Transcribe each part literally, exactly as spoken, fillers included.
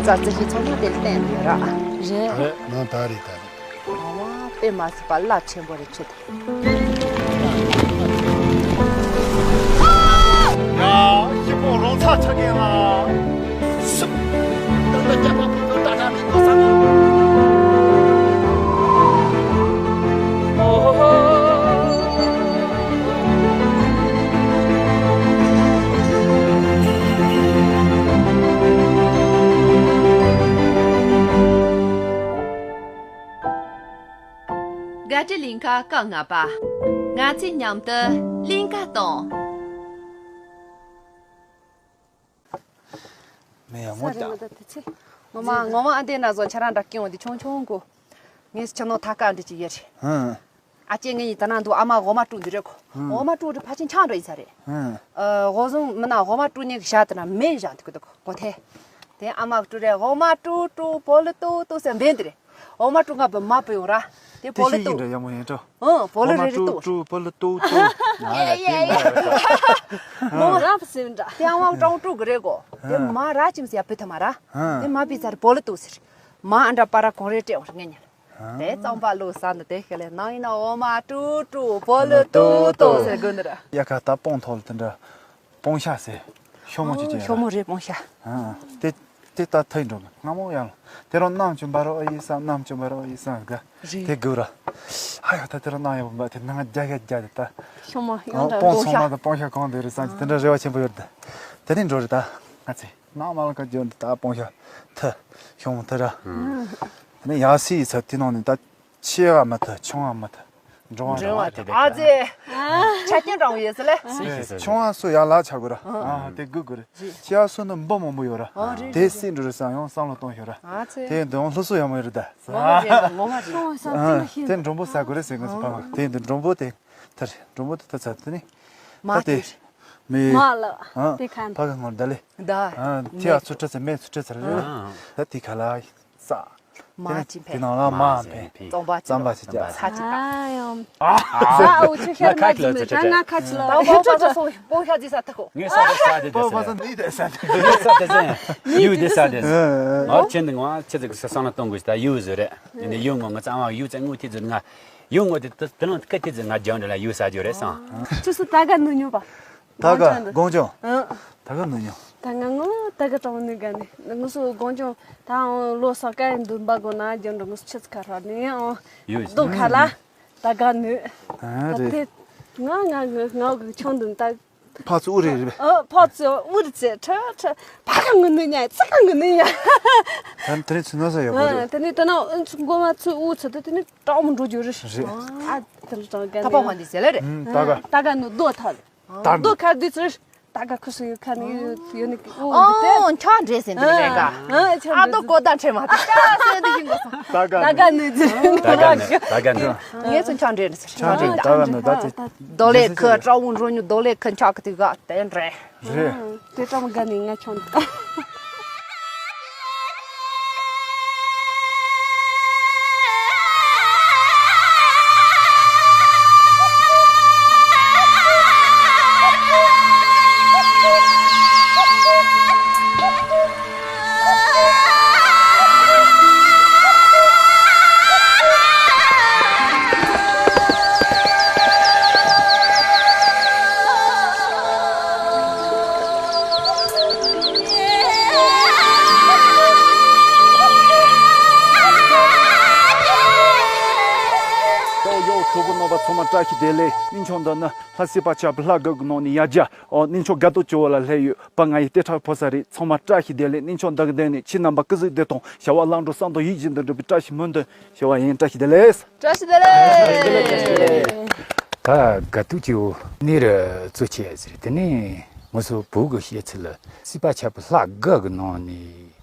ད་རྩི་ཤིང་ཚང་མ་དེ་བསྟན་ཡོད་ར། རེད། རེད། ནང་ད་རེད་ད་རེད། ཨ་མ་དཔེ་མ་སྲིད་པ་རླབས་ཆེན་པོ་རེད་ཁྱོད་དེ། ཡ། ཤི་པོ་རོང་ཚ་ཆ་གེ་ལ། སུ། ད་ལྟ་རྒྱ་པ་ཕུ་ཕུ་ཏ་ཏ་མི་གོ་ས་ནོ། ཨོ་ཧོ་ཧོ། དགའ་སྤྲོའི་གླིང་ག་སྐབས་ལྔ་པ། ང་ཚོས་མཉམ་དུ་གླིང་ག་གཏོང་། མེ་ཡང་མོ་ས་རེད་མོ་ད་དེ་ཚེ། ངོ་མ་ངོ་མ་ཨ་འདྲ་ན་བཟོ་ཁྱེད་རང་འདྲ་སྐྱོན་འོང་དེ་ཆུང་ཆུང་གོ། ངས་ཁྱེད་ནོ་ཐ་ཀ་འདྲ་ཅིག་ཡོད་རེད། ཧུམ། ཨ་ཅེ་ངེད་གཉིས་ད་ནང་འདུག་ཨ་མ་འོ་མ་བཀྲུ་འདི་རེད་གོ། ཧུམ། འོ་མ་བཀྲུ་རེད་ཕ་ཆེན་ཆང་འགྲོ་ཡིན་ས་རེད། ཧུམ། ཨ་འོ་བཟུང་མི་ན་འོ་མ་བཀྲུ་ཉེ་གི་ཞག་དེ་ན་མེ་བཞག་འདུག་གི་འདུག་གོ་ཐེ། དེ་ཨ་མ་བཀྲུ་རེད་འོ་མ་བཀྲུ་བཀྲུ་བོ་ལི་ཏོ་ཏོ་ཟེར་འབེན་དེ་རེད། འོ་མ་བཀྲུ་ང་བུ་མ་བུ་ཡོང་ར། དེ་བོ་ལི་ཏོ། དེ་ཤེས་ཡིན་རེད་ཡ་མོ་ཡིན་འགྲོ། ཨོ་བོ་ལི་རེ་རེ་ཏོ། བཀྲུ་བོ་ལི་ཏོ་ཏོ། ཡ་ཡ་ཡ། མོ་རབ་སེམས་འདྲ། དེ་ཨ་མ་ཀྲང་བཀྲུ་གི་རེད་གོ། དེ་མ་ར་ཅིམ་སི་ཡ་བུ་ཐ་མ་ར། དེ་མ་བི་ཚར་བོ་ལི་ཏོ་ཟེར། མ་ཨ་འདྲ་པ་ར་གོང་རེ་སྤྲད་འོང་ངེ་ཉལ། དེ་གཙང་པ་ལོ་ས་ནི་དེ་ཤེ་ལེ་ནང་ཡིན་ན་འོ་མ་བཀྲུ་བཀྲུ་བོ་ལི་ཏོ་ཏོ་ཟེར་དགོས་ནི་ར། ཡ་ཁ་ད་སྤོང་ཐོག་ལ་དེ་འདྲ། སྤོང་ཤ་ཟེར། ཤོ་མོ་ཅིག་ཅིག་ཤོ་མོ་རེད་སྤོང་ཤ། དེ་དེ་ད་ཐུག་འགྲོ་གི་སྔ་མོ་ཡང་དེ་རང་གནམ་གྱི་འབར་བ་ཡིན་བསམ་གནམ་གྱི་འབར་བ་ཡིན་བསམ་གི་རེད། དེ་དགོས་ར། ཨ་ཡོ་ད་དེ་རང་གནམ་ཡང་འབར་དེ་ནང་རྒྱ་ག་རྒྱ་དེ་ད། ཤོ་མོ་ཡང་འདྲ་སྤོང་སོང་མ་དང་སྤོང་ཤ་གང་དེ་རེད་བསམ་གྱི་དེ་འདྲ་རེ་བ་ཆེན་པོ་ཡོད་དེ། དེ་ནས་འགྲོ་རེད་ད་ང་ཚེ་ནང་མ་ལ་ཁ་འཇོག་འདི་ད་སྤོང་ཤ་ཐུ་ཤོ་མོ་ཐུ་ར། དེ་ནས་ཡང་སི་ཡི་ཚབ་དེ་ནང་ནས་ད། ཆེ་བ་མི་ཐུབ་ཆུང་བ་མི་ཐུབ། འབྲིང་བ་འབྲིང་བ་དེ་ཨ་ཙེ། ཆ་རྐྱེན་དྲང་བོ་ཡོད་ཟེར་ལེ། ཆུང་བ་སུ་ཡར་ལ་ཆགས་དགོས་ར། དེ་དགོས་དགོས་རེད། ཆེ་བ་སུ་ནི་འབུ་མང་པོ་ཡོད་ར། དེ་སྲིད་འགྲོ་རེད་ས་ཡང་བསམ་བློ་གཏོང་ཤོག་ར། ཨ་ཙེ། དེ་འདི་ཡང་ལྷུ་སུ་ཡག་མོ་ཡོད་རེད་ད། ངོ་མ་རེད་ངོ་མ་རེད། ཆུང་བ་ས་ཙི་ལ་ཤེས་དེ་འདྲ། འབྲིང་པོ་ཟ་དགོས་རེད་ཟེར་ངོ་སུ་ཕ་མ་དེ་འདི་འབྲིང་པོ་དེ་ཐར་འབྲིང་པོ་དེ་ཐར་ཚར་དེ་ནི། མ་ད་དེ་དེ། མི། མ་ལ། དེ་ཁ་ཕ་གི་ངོར་ད་ལེ། ད། ཐེ་ཨ་ཚུ་ཁྲི་ཚེ་མེ་ཚུ་ཁྲི་ཚེ་རེད། ད་དེ་ཁ་ལ། ས། མ་ཅི་ཕན། དེ་ནང་ལ་མ་ཕན། རྩོམ་པ་ཅི། རྩོམ་པ་ཅི་ཅི། ས་ཅི། ཨ་ཡོམ། ཨ། ཨ་འུ་ཆུ་ཤར་ང་ཟིན་མི་ད་ང་ཁ་ཅི་ལ། ད་པོ་པ་ས་སོ་པོ་ཤ་ཅི་ས་ཐག་གོ། ངས་ས་ས་དེ་དེ་ས། ས་དེ་ས་དེ་ས། ཡུ་དེ་ས་དེ་ས། ང་ཆེན་དེ་ང་ཆེ་ཚེ་གི་ས་སང་ལ་གཏོང་དགོས་ད་ཡུ་ཟེར་རེད། ཡུ་ངོ་ང་ཚང་མ་ཡུ་ཚ་ངུ་ཐི་ཟེར་ང་། ཡུ་ངོ་དེ་དེ་ནང་ཀ་ཐི་ཟེར་ང་རྒྱང་འདྲ་ལ་ཡུ་ས་ཇོ་རེད་སང་། ཆུ་སུ་ད་ག་ནུ་ཉུ་པ། ད་ག་དགོང་ཅོང་། ད་ག་ནུ་ཉོ། ད་ང་ངོ་ད་ག་གྲོང་ནུ་ག་ནི་ངུ་སུ་དགོང་ཅོང་ད་ལོ་སོག་ཀ་འདུན་པ་གོ་ན་རྒྱང་འགྲོ་ངུ་སུ་ཆེ་ཚ་ཁ་ར་ནི་ཡོད། རྡོ་ཁ་ལ་ད་ག་ནུ། ད་དེ་ང་ང་ང་ང་གི་ཆུང་འདུན་ད། ཕ་ཚུ་ཨུ་རེ་རེ། ཨ་ཕ་ཚུ་ཨུ་རེ་ཚེ་ཁྲ་ཁྲ་ཕ་ག་ངུ་ནུ་ཉ་ཚ་ག་ངུ་ནུ་ཉ། ད་དེ་ནི་ཚུ་ན་ས་ཡོད་གོ་རེད། དེ་ནི་ད་ན་ཨུ་ཚུ་མགོ་མ་ཚུ་ཨུ་ཚུ་ད་དེ་ནི་གྲོགས་མོ་འགྲོ་རྒྱུ་རེད། རེད། ཨ་དེ་ལ་གྲོགས་ག་ད་ནི་པ་ཧོན་དི་ཟེར་ལེ་རེད། ད་ག་ད་ག་ནུ་རྡོ་ཐལ། ད་རྡོ་ཁ་དུས་ཚུར་ད་ག་ཁུ་སུ་ཡོད་ཁ་ནི་ཡོད་ནི་ཨུ་འདི་དེ། ཨོ་ཆ་འདྲེ་ཟེར་འདི་རེད་ག་ཨ་ཆ་ཨ་རྡོ་གོ་ད་ཁྲེ་མ་དེ་ཆ་ཟེར་འདི་ཡིན་གོ་སོང་། ད་ག་ད་ག་ནུ་ད་ག་ནུ་ད་ག་ནུ། ངས་ཚོ་ཆ་འདྲེ་ནི་ཟེར། ཆ་འདྲེ་ད་ག་ནུ་ད་དེ། རྡོ་ལེ་ཁུ་ཀྲ་འུ་འགྲོ་ཉུ་རྡོ་ལེ་ཁུ་ཆ་གི་དེ་ག་དེ་འདྲེ། རེད། དེ་ཀྲམ་ག་ནི་ང་ཆོང་། ཡོ་ཡོ་གྲོགས་པོ་རྣམ་པ་ཚང་མ་བཀྲ་ཤིས་བདེ་ལེགས། སྙིང་ཆུང་འདི་ནི་ལྷ་སྲས་པ་ཆ་བུ་ལྷ་དགུ་གི་ནང་ནས་ཡ་རྒྱ། ཨོ་གནས་མཆོག་དགའ་སྟོན་ཆེ་བ་ལ་སླེབས་ཡོད་པ། ང་ཡི་ལྟེ་ཁྲག་ཕོ་ས་རེད། ཚང་མ་བཀྲ་ཤིས་བདེ་ལེགས། གནས་མཆོག་འདི་གི་སྟེང་ནས་ཁྱེད་རྣམ་པ་སྐུ་གཟུགས་བདེ་ཐང་བྱ་བ་ལམ་འགྲོ་བསམ་དོན་ཡིད་བཞིན་དུ་འགྲུབ་པའི་བཀྲ་ཤིས་སྨོན་འདུན་ཞུ་བ་ཡིན། བཀྲ་ཤིས་བདེ་ལེགས། བཀྲ་ཤིས་བདེ་ལེགས། ད་དགའ་སྟོན་གྱི་འོ་གནས་རུ་གཙོ་ཆེ་ཟེར། དེ་ནས་ང་ཚོ་བོད་ཀྱི་བཤད་ཚུལ་ལ་སྲིད་པ་ཆགས་པའི་ལྷ་དགུ་གི་ནང་ནས་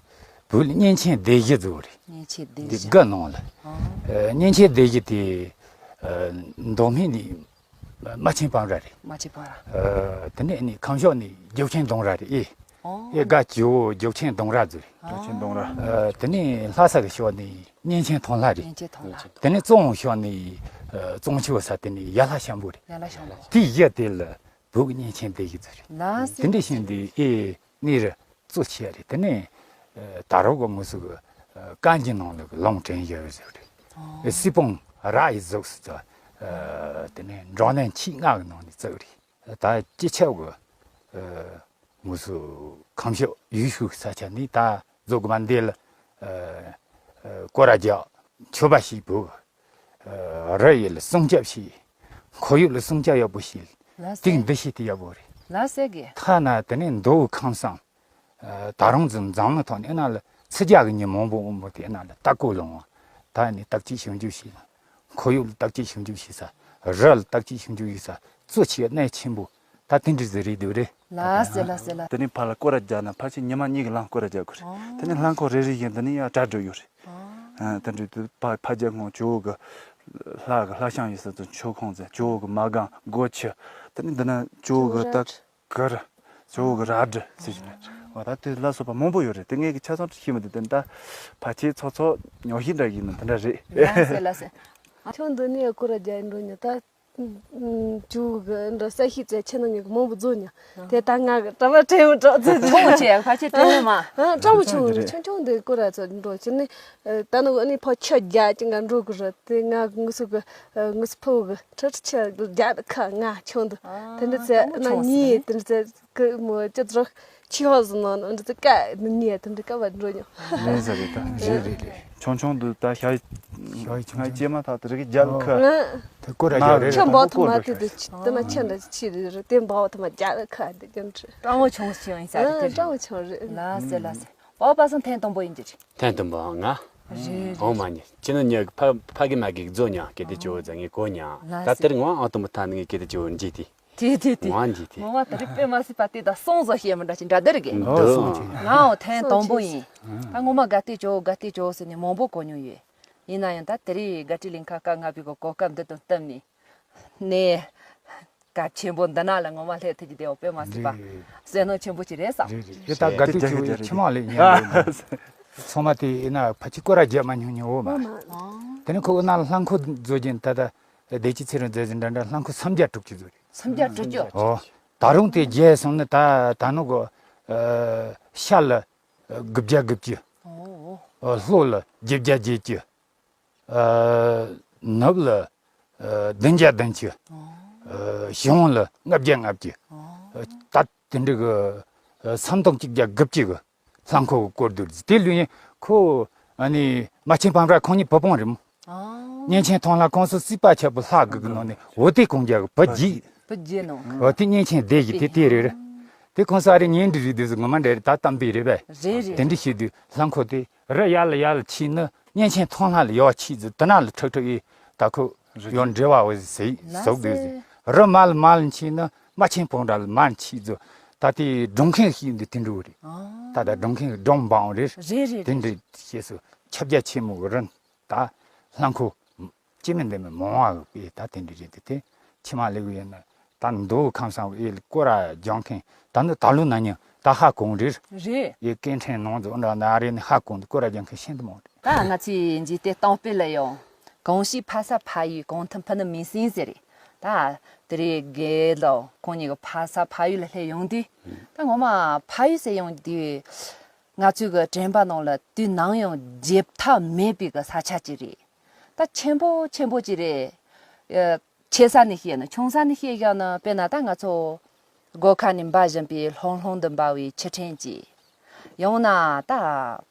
བོད་ལ་གཉན་ཆེན་སྡེ་བཞི་ཟེར་བ་རེད། གཉན་ཆེན་སྡེ་འདི་བཞི་དགུ་ནང་ལ་ཨ་གཉན་ཆེན་སྡེ་བཞི་དེ་ཨ་མདོ་སྨད་ནས། རྨ་ཆེན་སྤང་ར་རེད། རྨ་ཆེན་སྤང་ར། ཨ་དེ་ནས་ནི་ཁམས་ཕྱོགས་ནས་རྒྱུག་ཆེན་གདོང་ར་རེད་ཨེ། ཨོ། ཨེ་དགའ་ཇོ་བོ་རྒྱུག་ཆེན་གདོང་ར་ཟེར། རྒྱུག་ཆེན་གདོང་ར། ཨ་དེ་ནས་ལྷ་ས་གི་ཕྱོགས་ནས་གཉན་ཆེན་ཐང་ལྷ་རེད། གཉན་ཆེན་ཐང་ལྷ། དེ་ནས་གཙང་བོ་ཕྱོགས་ནས་ཨ་གཙང་ཆུ་བ་ས་དེ་ནས་ཡ་ལྷ་ཤམ་བུ་རེད། ཡ་ལྷ་ཤམ་བུ། དེ་བཞི་དེ་ལ་བོད་ཀྱི་གཉན་ཆེན་སྡེ་བཞི་ཟེར་རེད། ལ་སི། དེ་འདྲ་བཞིན་དུ་ཨེ་གནས་རུ་གཙོ་ཆེ་རེད། དེ་ནས་ ད་རུང་གི་ངོས་སུ་གི་ཀན་གྱི་ནང་ལ་གི་ལུང་དྲན་ཡོད་ཟེར་རེད། སྲིད་སྤུངས་ར་ཡི་གཟུགས་སུ་དེ་ནས་འབྲོག་གནས་ཆེས་ལྔ་གི་ནང་ནས་བཙུགས་རེད། ད་སྤྱི་ཁྱབ་གི་ངོས་སུ་ཁམས་ཕྱོགས་ཡུལ་ཤུལ་ས་ཆ་ནས་ད་རྫོང་དགོན་པ་འདི་ལ་སྐོར་ར་རྒྱག་མཆོད་པ་ཞིག་འབུལ། རི་ཡུལ་ལ་སྲུང་སྐྱོབ་བྱས། ཁོར་ཡུག་ལ་སྲུང་སྐྱོབ་ཡག་པོ་བྱས། ལ་སེ། དེང་འདི་བྱས་ཏེ་ཡག་པོ་རེད། ལ་སེ་གི། ཐ་ན་དེ་ནས་མདོ་དབུས་ཁམས་གསུམ། ད་རུང་འཛམ་འཛམ་གླིང་ཐོག་ནས་ཨ་ན་ལ་ཚི་རྒྱ་གི་མྱི་མང་པོ་འོང་པོ་དེ་ཨ་ན་ལ་ལྟ་སྐོར་ལ་འོང་། ད་ནི་བརྟག་དཔྱད་ཞིབ་འཇུག་བྱས་ན། ཁོར་ཡུག་ལ་བརྟག་དཔྱད་ཞིབ་འཇུག་བྱས་ས། རི་ལ་བརྟག་དཔྱད་ཞིབ་འཇུག་བྱས་ས། གཙོ་ཆེ་གནད་ཆེན་པོ་ད་དེ་འདྲ་ཟིག་རེད་འདུག་རེད། ལ་སེ་ལ་སེ་ལ། དེ་ནས་ཕར་ལ་སྐོར་ར་རྒྱག་ན་ཕལ་ཆེར་ཉི་མ་གཉིས་ཀྱི་ལམ་སྐོར་ར་རྒྱག་དགོས་རེད། དེ་ནས་རླངས་འཁོར་རེ་རེ་བཞིན་དེ་ནས་ཡང་གྲ་སྒྲིག་ཡོད་རེད། ཨ། དེ་འདྲའི་དུས་ཕ་ཕ་རྒྱལ་ཁོང་ཇོ་བོ་གི་ལྷ་གི་ལྷ་བྱང་ཡོད་ས་དུ་མཆོད་ཁང་ཟེར། ཇོ་བོ་གི་མ་སྒང་སྒོ་ཁྱི། དེ་ནས་འདི་ན་ཇོ་བོ་གི་ད་གུར། ཇོ་བོ་གི་རལ་གྲི་ཟེར་གྱི་ནས། འོ་ད་དེ་ལ་སོགས་པ་མང་པོ་ཡོད་རེད། དེ་ངས་གི་ཆ་ཚང་ཤེས་མི་འདུག་དེ་ད་ཕལ་ཆེར་ཚོ་ཚོ་ཉོ་ཤེས་འདྲ་ཡིན་ན་དེ་འདྲ་རེད། ལ་སེ་ལ་སེ། ཁྱོད་འདི་ནས་སྐོར་ར་རྒྱག་འགྲོ་ཉོ་ད། ཇོ་བོ་གི་འདྲ་ས་གཤིས་ཚད་ཆེ་ན་ཉོ་གི་མང་པོ་བཟོ་ཉོ། དེ་ད་ང་གི་གྲྭ་པ་དྲན་མི་དྲག་ཚོད་ཆུང་ཆེ་ཕལ་ཆེར་དྲན་མ། ཨ། གྲྭ་བོ་ཆུང་རེད། ཆུང་ཆུང་འདི་སྐོར་ར་ཚོ་འགྲོ་ཕྱིན་ནས། ད་ནི་འོ་ནི་ཕ་ཆ་རྒྱ་ཅི་འགའ་འགྲོ་གི་རེད། དེ་ང་གི་ངུ་སུ་གི་ངུ་སུ་ཕུ་གི་ཁྲི་ཁྲི་ཆ་རྒྱ་ཁ་ང་ཆུང་འདི། དེ་འདྲ་ཚེ་ན་ཉི་དེ་འདྲ་ཚེ་གི་མོ་ཅི་ཙོག་ཆི་ཧོ་ཟི་ནོ་འདྲ་ཚེ་ཀ་ནི་ཉི་དེ་འདྲ་ཀ་བ་འགྲོ་ཉོ། ལེན་ས་རེད་ད། རེད་རེད་རེད། ཆུང་ཆུང་འདི་ད་ཤ་ཤ་ཡི་ཆུང་ཆུང་སྐྱེས་མ་ཐག་དེ་རིགས་རྒྱ་ཁ། དེ་སྐོར་ར་ན་རྒྱ་རེད། ཆུ་འབབ་ཐུབ་མ་དེ་དེ་དེ་ན་ཆུ་འདྲ་ཆི་རེད་རེད། དེ་འབབ་ཐུབ་མ་རྒྱ་ཁ་དེ་ཀྱང་རེད། སྤྲང་བོ་ཆུང་ཆུང་ཡིན་ས་རེད། དེ་རེད། སྤྲང་བོ་ཆུང་རེད། ལ་སེ་ལ་སེ། ཨོ་པ་སང་ཐེངས་དང་པོ་ཡིན་གྱི་རེད། ཐེངས་དང་པོ་ང་། རེད་རེད། ཨོ་མ་ཉི་ཅི་ནི་ཉི་ཕ་ཕ་གི་མ་གི་རྫོ་ཉ་སྐད་དེ་ཅོ་ཟ་ངེ་གོ་ཉ། ལ་ད་སེ། དེར་ང་ཨ་ཏོ་མི་ཐ་ནི་ངེ་སྐད་དེ་ཅོ་འཇི་ཏི། དེ་དེ་དེ། ང་འཇི་ཏི། ངོ་མ་དེ་རིགས་དཔེ་མ་སྲིད་པ་དེ་དང་སོང་བཟོ་ཤེས་མི་འདྲ་ཞིག་འདྲ་དེ་རིགས་ཀྱི། འདུག་འདུག་ང་ཨོ་ཐེངས་དང་པོ་ཡིན། ད་ངོ་མ་དགའ་སྟེ་ཅོ་དགའ་སྟེ་ཅོ་ཟེར་ནས་མང་པོ་གོ་མྱོང་ཡོད། ཡིན་ན་ཡང་ད་དེ་རིགས་དགའ་སྤྲོའི་གླིང་ཁ་སྐབས་ལྔ་པའི་གོ་སྐབས་འདི་དང་བསྟུན་ནས། ནས། སྐབས་ཆེན་པོ་འདི་ན་ལ་ངོ་མ་སླེབས་ཐུབ་ཀྱི་བསྡད་པ་དཔེ་མ་སྲིད་པ། རེད། བསོད་ནམས་ཆེན་པོ་ཅིག་རེད་བསམ། རེད་རེད། ཨེ་ད་དགའ་སྡུག་ཅིག་ཆེ་མ་ལེ་ཉན་རེད། ཚང་མ་དེ་ཡིན་ན་ཕ་ཆི་སྐོར་ར་རྒྱབ་མ་མྱོང་མྱོང་འོ་མ། དེ་ནི་ཁོ་འོ་ན་རླངས་འཁོར་བཟོ་རྒྱུ་ད་ལྟ་བདེ་སྐྱིད་ཚེ་རིང་མཛད་ཟིན་འདྲ་འདྲ་རླངས་འཁོར་སུམ་བརྒྱ་དྲུག་ཅུ་བཟོ་རེད། སུམ་བརྒྱ་དྲུག་ཅུ། ཨོ། ད་རུང་དེ་རྒྱས་སོང་ནི་ད་ད་ནུ་གོ། ཤ་ལ་དགུ་བརྒྱ་དགུ་བཅུ། ཨོ། ལྷོ་ལ་བརྒྱད་བརྒྱ་བརྒྱད་ཅུ། ནུབ་ལ་བདུན་བརྒྱ་བདུན་ཅུ། བྱང་ལ་ལྔ་བརྒྱ་ལྔ་བཅུ། ད་དེ་འདྲ་གི་སུམ་སྟོང་གཅིག་བརྒྱ་དགུ་བཅུ་གི་རླངས་འཁོར་གི་སྐོར་བསྡུར་རྒྱུ་དེ་ལུས་ཡིན་ཁོ། ཨ་ནི་རྨ་ཆེན་བང་ར་ཁོང་གཉིས་བུ་སྤུན་རེད་མོ། གཉན་ཆེན་ཐང་ལྷ་ཁོང་སོ་སྲིད་པ་ཆབ་བུ་ལྷ་དགུ་གི་ནང་ནས་འོ་དེ་གོང་རྒྱ་གི་བུ་རྒྱུད། བུ་རྒྱུད་ནོ། འོ་དེ་གཉན་ཆེན་སྡེ་བཞི་དེ་དེ་རེད་རེད། དེ་ཁོང་ས་རེ་གཉེན་འདྲི་རེད་དེ་ངོ་མ་འདྲ་རེད། ད་གཏམ་དཔེ་རེད་པས། རེད་རེད། དེ་འདྲ་བྱེད་དུས་རླངས་འཁོར་དེ་རི་ཡར་ལ་ཡར་ལ་ཆིས་ནི་གཉན་ཆེན་ཐང་ལྷ་ལ་ཡར་ཆིས་ཟིག་དེ་ན་ལ་ཁྲག་ཁྲག་ཡིས་ད་ཁོ་ཡོང་འབྲེལ་བ་འོ་ཟིག་ཟོག་དུས་ཟིག་རི་མ་ལ་མ་ལ་ཆིས་ནི་རྨ་ཆེན་བང་ར་ལ་མ་ལ་ཆིས་ཟིག་ད་དེ་སྒྲུང་མཁན་ཞིག་འདི་དེ་འདྲ་བོ་རེད། ད་ད་སྒྲུང་མཁན་སྒྲུང་འབངས་རེད། རེད་རེད། དེ་འདྲ་བྱས་སོ་ཁྱབ་རྒྱ་ཆེན་མོ་གི་རི་ད་རླངས་འཁོར། ཅི་མིན་འདི་མིན་མང་བ་གི་ད་དེ་འདྲ་རེད་དེ་དེ་ཕྱི་མ་ལེགས་ཡོད་ན་ད་མདོ་ཁམས་སང་ཨེ་སྐོར་ར་རྒྱག་མཁན་ད་ནི་ད་ལོ་ན་ཉིན་ད་ཧ་གོང་རེད། རེད། ཨེ་སྐད་འཕྲིན་ནང་དུ་འདྲ་ན་རེ་ནི་ཧ་གོང་དུ་སྐོར་ར་རྒྱག་མཁན་ཤིན་ཏུ་མང་རེད། ད་ང་ཚོའི་འཇིག་རྟེན་གཏམ་དཔེ་ལ་ཡང་གང་ཞིག་ཕ་ས་ཕ་ཡུལ་གང་ཐུབ་ཕུ་ནུ་མིང་སྲིང་ཟེར་རེད། ད་དེ་རེད་དགེ་ལོ་ཁོང་གཉིས་ཀྱི་ཕ་ས་ཕ་ཡུལ་ལ་སླེབས་ཡོང་དུས་ད་ངོ་མ་ཕ་ཡུལ་ཟེར་ཡོང་དུས་ང་ཚོའི་གི་དྲན་པ་ནང་ལ་དུས་ནམ་ཡང་བརྗེད་ཐབས་མེད་པའི་གི་ས་ཆ་ཅིག་རེད། ད་ཆེན་པོ་ཆེན་པོ་ཅིག་རེད། ཨ། ཆེ་ས་ནས་བཤད་ན་ཆུང་ས་ནས་བཤད་བཞག་ན་དཔེར་ན་ད་ང་ཚོ་སྒོ་ཁ་ནས་འབབ་བཞིན་པའི་ལྷུང་ལྷུང་དུ་འབབ་པའི་ཆུ་ཕྲན་ཅིག་ཡང་ན་ད་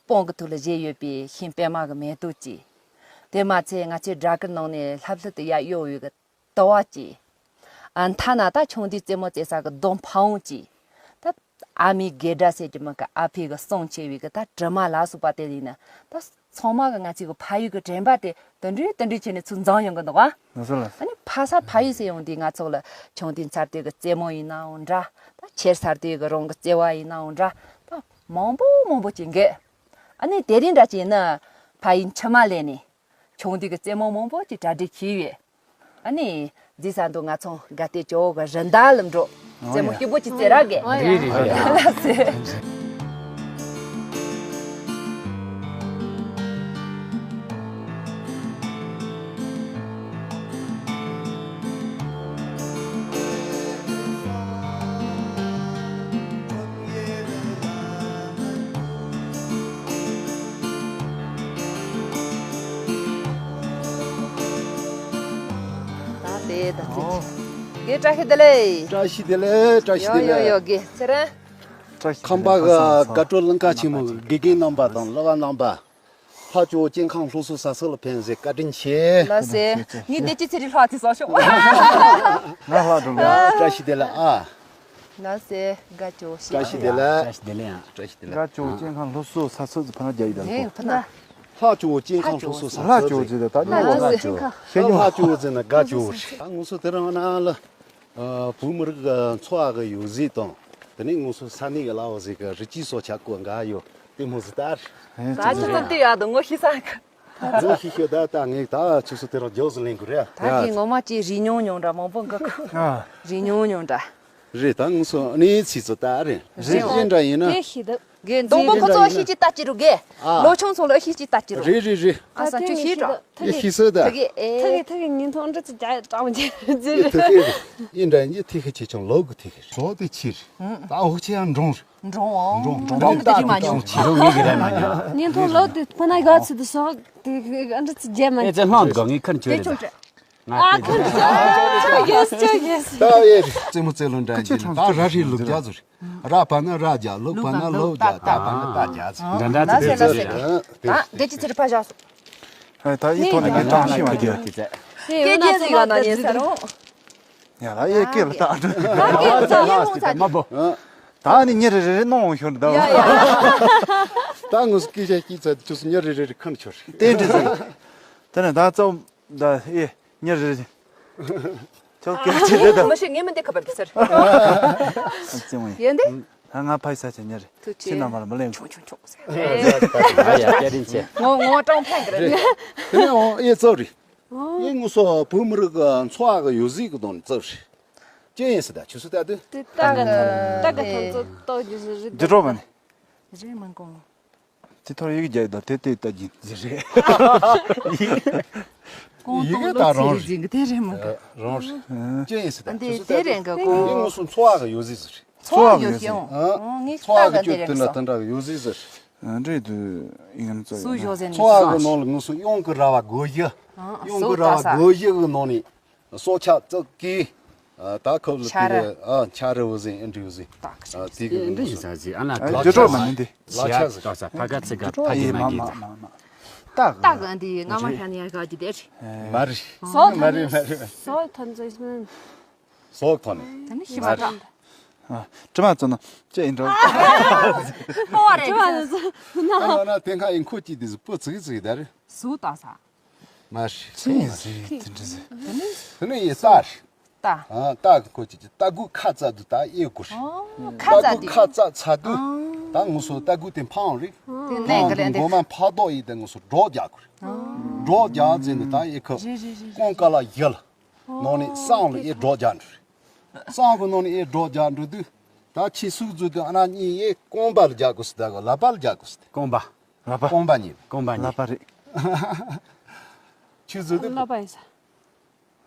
སྤང་གི་ཐོག་ལ་བཞད་ཡོད་པའི་ཤིང་པད་མ་གི་མེ་ཏོག་ཅིག་དེ་མ་ཚད་ང་ཚོའི་སྦྲ་གུར་ནང་ནས་ལྷབ་ལྷུབ་ཏུ་ཡར་གཡོ་བའི་གི་དུ་བ་ཅིག་ཨ། མཐའ་ན་ད་ཆུང་དུས་རྩེད་མོ་རྩེ་ས་གི་རྡོ་ཕ་བོང་ཅིག་ད་ཨ་མའི་དགེ་སྒྲ་ཟེར་གྱི་མི་གི་ཨ་ཕའི་གི་གསུང་ཆེ་བའི་གི་ད་དྲི་མ་ལ་སོགས་པ་དེ་ཡིན་ན་ད་ཚང་མ་གི་ང་ཚོའི་གི་ཕ་ཡུལ་གི་དྲན་པ་དེ་དུད་འགྲོའི་དུད་འགྲོའི་ཆེད་ནས་ཚུར་འཛོམས་ཡོང་གི་འདུག་ཨ། ལགས་སོ་ལགས་སོ། ཨ་ནི་ཕ་ས་ཕ་ཡུལ་ཟེར་ཡོང་དུས་ང་ཚོ་ལ་ཆུང་དུས་མཚར་སྡུག་གི་རྩེད་མོ་ཡིན་ནའང་འདྲ། ད་ཆེར་མཚར་སྡུག་གི་རང་གི་བརྩེ་བ་ཡིན་ནའང་འདྲ། ད་མང་པོ་མང་པོ་ཅིག་འགོས། ཨ་ནི་དེ་རིང་འདྲ་ཅིག་ཡིན་ན་ཕ་ཡུལ་མཆི་མ་ལས་ནས། ཆུང་དུས་ཀྱི་རྩེད་མོ་མང་པོ་ཅིག་གྲ་སྒྲིག་བྱས་ཡོད། ཨ་ནི། རྗེས་སུ་འདུག་ང་ཚོ་དགའ་སྟོན་ཇོ་བོ་གི་རི་མདའ་ལ་འགྲོ། རྩེད་མོ་སྐྱིད་པོ་ཅིག་རྩེ་ར་གི། རེད་རེད་རེད། ལགས་སེ། དགེ་བཀྲ་ཤིས་བདེ་ལེགས། བཀྲ་ཤིས་བདེ་ལེགས། བཀྲ་ཤིས་ཡོ་བདེ་ཡོ་ལེགས། ཡོ་དགེ་ཚེ་རིང་། བཀྲ་ཤིས་ཁམས་པ་གི་དགའ་སྤྲོ་གླིང་ཁ་ཆེན་མོ་གི་དགེ་རྒན་རྣམ་པ་དང་སློབ་མ་རྣམ་པ། ལྷ་ཇོ་བོ་སྐྱེ་ཁམས་སློབ་གསོ་ས་ཚིགས་ལ་ཕེབས་མཛད་བཀའ་དྲིན་ཆེ། ལགས་སེ། ངས་བདེ་སྐྱིད་ཚེ་རིང་ལྷག་ཚེ་བསགས་ཤོག་ང་ལྷག་འགྲོ་ལ། བཀྲ་ཤིས་བདེ་ལེགས་ཨ། ལགས་སེ། དགའ་སྐྱོ་ཤེས། བཀྲ་ཤིས་བདེ་ལེགས། བཀྲ་ཤིས་བདེ་ལེགས་ཨ། བཀྲ་ཤིས་བདེ་ལེགས། དགའ་སྐྱོ་སྐྱེ་ཁམས་སློབ་གསོ་ས་ཚིགས་ཕ་ན་རྒྱ་ཡི་དང་། ལགས་ཕ་ན། ལྷ་ཇོ་བོ་སྐྱེ་ཁམས་སློབ་གསོ་ས་ལྷ་ཇོ་བོ་ཚིགས་ཟེར་ད་ནི་ལྷ་ཇོ་བོ་ལྷ་ཇོ་བོ་ཟེར་ན་དགའ་ཇོ་བོ་རེད། ད་ང་ཚོ་དེ་རིང་ནང་ལ། བོད་མི་རིགས་ཀྱི་འཚོ་བ་གི་ཡོད་ཟེར་དང་། དེ་ནས་ང་ཚོ་ས་གནས་ཀྱི་ལ་བ་ཟིག་གི་རི་སྐྱེས་སྲོག་ཆགས་སྐོར་འགའ་ཡོད་དེ་མོ་ཟིག་ལྟར། ད་ཁྱོད་ཚོ་དེ་ཡག་དང་ངོ་ཤེས་ས་གི། ངོ་ཤེས་ཤོད་ད་ད་ངས་ད་ཁྱོད་ཚོ་དེ་རང་རྒྱོབ་ཟིག་ལེན་དགོས་རེད། ད་གི་ངོ་མ་ཅིག་རིག་མྱོང་མྱོང་འདྲ་མང་པོ་འགའ་ཁུ། རིག་མྱོང་མྱོང་འདྲ། རེད་ད་ང་ཚོ་གནས་ཚིག་ཚོ་ད་རེད། རེད་ཨེ་འདྲ་ཡིན་ན། དེ་ཤེས་ད། གི་མདང་དགོང་ཁོ་ཚོ་ཨ་ཤི་ཅི་ལྟ་ཅི་རུ་གི། ལོ་ཆུང་ཚོ་ལ་ཨ་ཤི་ཅི་ལྟ་ཅི་རུ། རེད་རེད་རེད། ཨ་ས་ཁྱོད་ཤི་དྲག་ཨེ་ཤི་སོ་ད། ཐུག་གི་ཨེ། ཐུག་གི་ཐུག་གི་ཉིན་ཐོ་འདྲི་ཚི་རྒྱ་གྲགས་མ་ཅི་རུ་ཅི་རུ། ཐུག་གི་ཨེ་འདྲ་ཡིན་ཐུག་གི་ཆེ་ཆུང་ལོ་གི་ཐུག་གི་སོ་དེ་ཕྱིར། ད་འོག་ཆེ་ཡང་འབྲོང་། འབྲོང་འོང་། འབྲོང་འབྲོང་གི་དེ་རིག་མ་མྱོང་། ཆེ་ཆུང་ངེས་གི་རེད་མ་མྱོང་། ཉིན་ཐོ་ལོ་དེ་ཕ་ན་ག་ཚི་དེ་སོ་དེ་ཨ་འདྲི་ཚི་རྒྱ་མ་ཨེ་ཙེ་ལྷང་གི་ངས་ཁར་ཆོས་རེད་ད། ང་ཨ་ཁུ་ཆོ་ཡེས་ཆོ་ཡེས། ད་ཨེ་རྩེད་མོ་རྩེ་ལོ་འདྲ་ཡིན་ད་ར་རི་ལུག་རྒྱ་ཟུར། ར་པ་ན་ར་རྒྱ་ལུག་པ་ན་ལུག་རྒྱ་ད་པ་ན་ད་རྒྱ་ཟུར། འདྲ་འདྲ་ལ་ཟེར་ལ་ཟེར། ད་འདི་ཅི་ཚེ་རི་ཕ་བཞག་སོ། ཧེ་ད་ཡི་ཐོག་ནས་ངས་གྲངས་ཤིང་བ་རྒྱ། ཀེ་ཀེ་ཟིག་ཡོད་ན་ཉེ་ས་རུང་། ཡ་ལ་ཡེ་ཀེ་ལ་ད་འགྲོ། མ་བོ། ད་ནི་ཉེ་རེ་རེ་རེ་གནོང་ཤོར་འདུག་ད་ངོ་སྐད་ཆ་སྐྱིད་ཚ་ཆུ་སུ་ཉེ་རེ་རེ་རེ་ཁམ་ཆོར། ཏན་ཏན་ཟིག་དེ་ནས་ད་ཙམ། ད་ཨེ་ཉེ་རེ་རེ། ཁྱོད་སྐད་ཆ་དེ་དང་། མི་ཤེས་ངས་མི་འདི་ཁ་པར་དུ་ཟེར། ཨ་ཙི་མོ་ཡིན། ཡིན་ཏེ། ད་ང་ཕ་ཡི་ས་ཆ་ཉེ་རེ། ཐུགས་རྗེ་ཆེ། ན་མ་ལ་མི་ལེན། ཆུང་ཆུང་ཆུང་ཟེར། ཨ་ཡ་སྐྱ་རིན་ཆེ། ངོ་ངོ་ཀྲང་ཕན་གི་རེད། དེ་ནས་འོང་ཨེ་ཙོ་རེད། ཨེ་ངོ་སོ་བོད་མི་རིགས་ཀྱི་འཚོ་བ་གི་ཡོད་ཟིག་གི་དོན་ནི་ཙོ་རེད། ཅི་ཡིན་ཟེར་ད་ཆུ་སུ་ད་དུ། དེ་ཏག་གི་ཏག་གི་ཐོན་ཚོ་ཏོ་རྒྱུ་ཟེར་རེད། འདི་གྲོགས་མ་ནི། རེད་མ་གོང་། དེ་ཐོར་ཡིག་རྒྱག་ཡོད་དེ་དེ་ལྟ་རྒྱུ་འདི་རེད། ཡིག་གི་ད་རང་རེད། དེ་རེད་མ་གི། རང་རེད། ཅི་ཡིན་ཟེར་ད་འདི་ཆུ་ཚོད་དེ་རེད་འགའ་གོ། ཡིག་ངོ་སོ་འཚོ་བ་གི་ཡོད་ཟིག་ཟེར། འཚོ་བ་གི་ཡོད་ཟིག་ཨང་། ངས་འཚོ་བ་གི་ད་ག་དེ་ཅོད་དེ་འདྲ་རེད་དེ་འདྲ་གི་ཡོད་ཟིག་ཟེར། འདྲེ་དུ་ཡིག་ངོ་ཚོ་སུ་ཡོད་ཟེར་ནས། འཚོ་བ་གི་ནང་ལ་ངོ་སོ་གཡང་གི་ར་བ་སྒོ་བཞི། གཡང་གི་ར་བ་སྒོ་བཞི་གི་ནང་ནས། སྲོག་ཆགས་ཙག་གི། ད་ཁབ་ལ་ཆ་ར། དེ་ཨ་ཆ་ར་བོ་ཟིན་ཨེ་འདྲི་བོ་ཟིན། ཨ་དེ་གི་ཨེ་འདྲི་ཡིན་ས་ཟིན་ཨ་ན་ཨ་ལ་ཇོ་ཇོ་མ་ནི་འདི། ལ་ཆ་ཟིན། ཏོག་ས་ཕ་ག་ཚི་ག་ཕ་གི་མ་གི་ད། ཏག་ཏག་གི་འདི་ང་མ་ཤ་ནི་ཡ་ག་ཅི་དེ་རེད། མ་རེད། སོག་མ་རེད་མ་རེད། སོག་ཐོན་ཚོད་སོན། སོག་ཐོན་ནི། ད་ནི་ཤི་མ་ཐོན། དྲི་མ་བཙོ་ན་ཅི་ཡིན་འགྲོ། ཧོ་རེད། དྲི་མ་བཙོ་ན། ཨ་ན་ན་དེ་ཁ་ཡིན་ཁོ་ཅི་དེ་ཟི་པོ་ཚིག་ཚིག་ད་རེད། སུ་ཏག་ས། མ་རེད། ཅི་ཡིན་ཟེར་དེ་འདྲ་ཟེར། དེ་ནས་ཡི་རྟ་རེད། རྟ། ཨ་རྟ་གི་ཁོ་ཅི་ཅི་རྟ་རྒོད་ཁ་བཙག་དུས་རྟ་གཡས་སྐོར་རེད། ཨོ་ཁ་རྟ་བཙག་རྒོད་དུས། ཁ་བཙག་ཚར་དུས། ཨང་། ད་ངུ་སོ་རྟ་རྒོད་དེ་འཕང་རེད། དེ་ནས་འཕང་གི་ལན་དུས་དེ། མགོ་མ་ཕག་རྡོག་ཡིན་དེ་ངུ་སོ་སྒྲོག་རྒྱག་དགོས་རེད། སྒྲོག་རྒྱག་ཟེར་ནས་ད་གཡས་ཁ། རེད་རེད་རེད། ཀོང་ཀ་ལ་ཡི་ལ། ནང་ནས་སྲང་ལ་གཡས་སྒྲོག་རྒྱག་འགྲོ་རེད། སྲང་གི་ནང་ནས་གཡས་སྒྲོག་རྒྱག་འགྲོ་དུས། ད་ཁྱི་སུག་འཛུལ་དུས་ཨ་ན་གཉིས་གཡས་རྐང་པ་ལ་རྒྱག་དགོས་སུ་ད་ག་ལག་པ་ལ་རྒྱག་དགོས་སུ་དེ། རྐང་པ། ལག་པ། རྐང་པ་གཉིས། རྐང་པ་གཉིས། ལག་པ་རེད། ཆུ་ཚོད་དུ། ལག་པ་ཡིན་ས།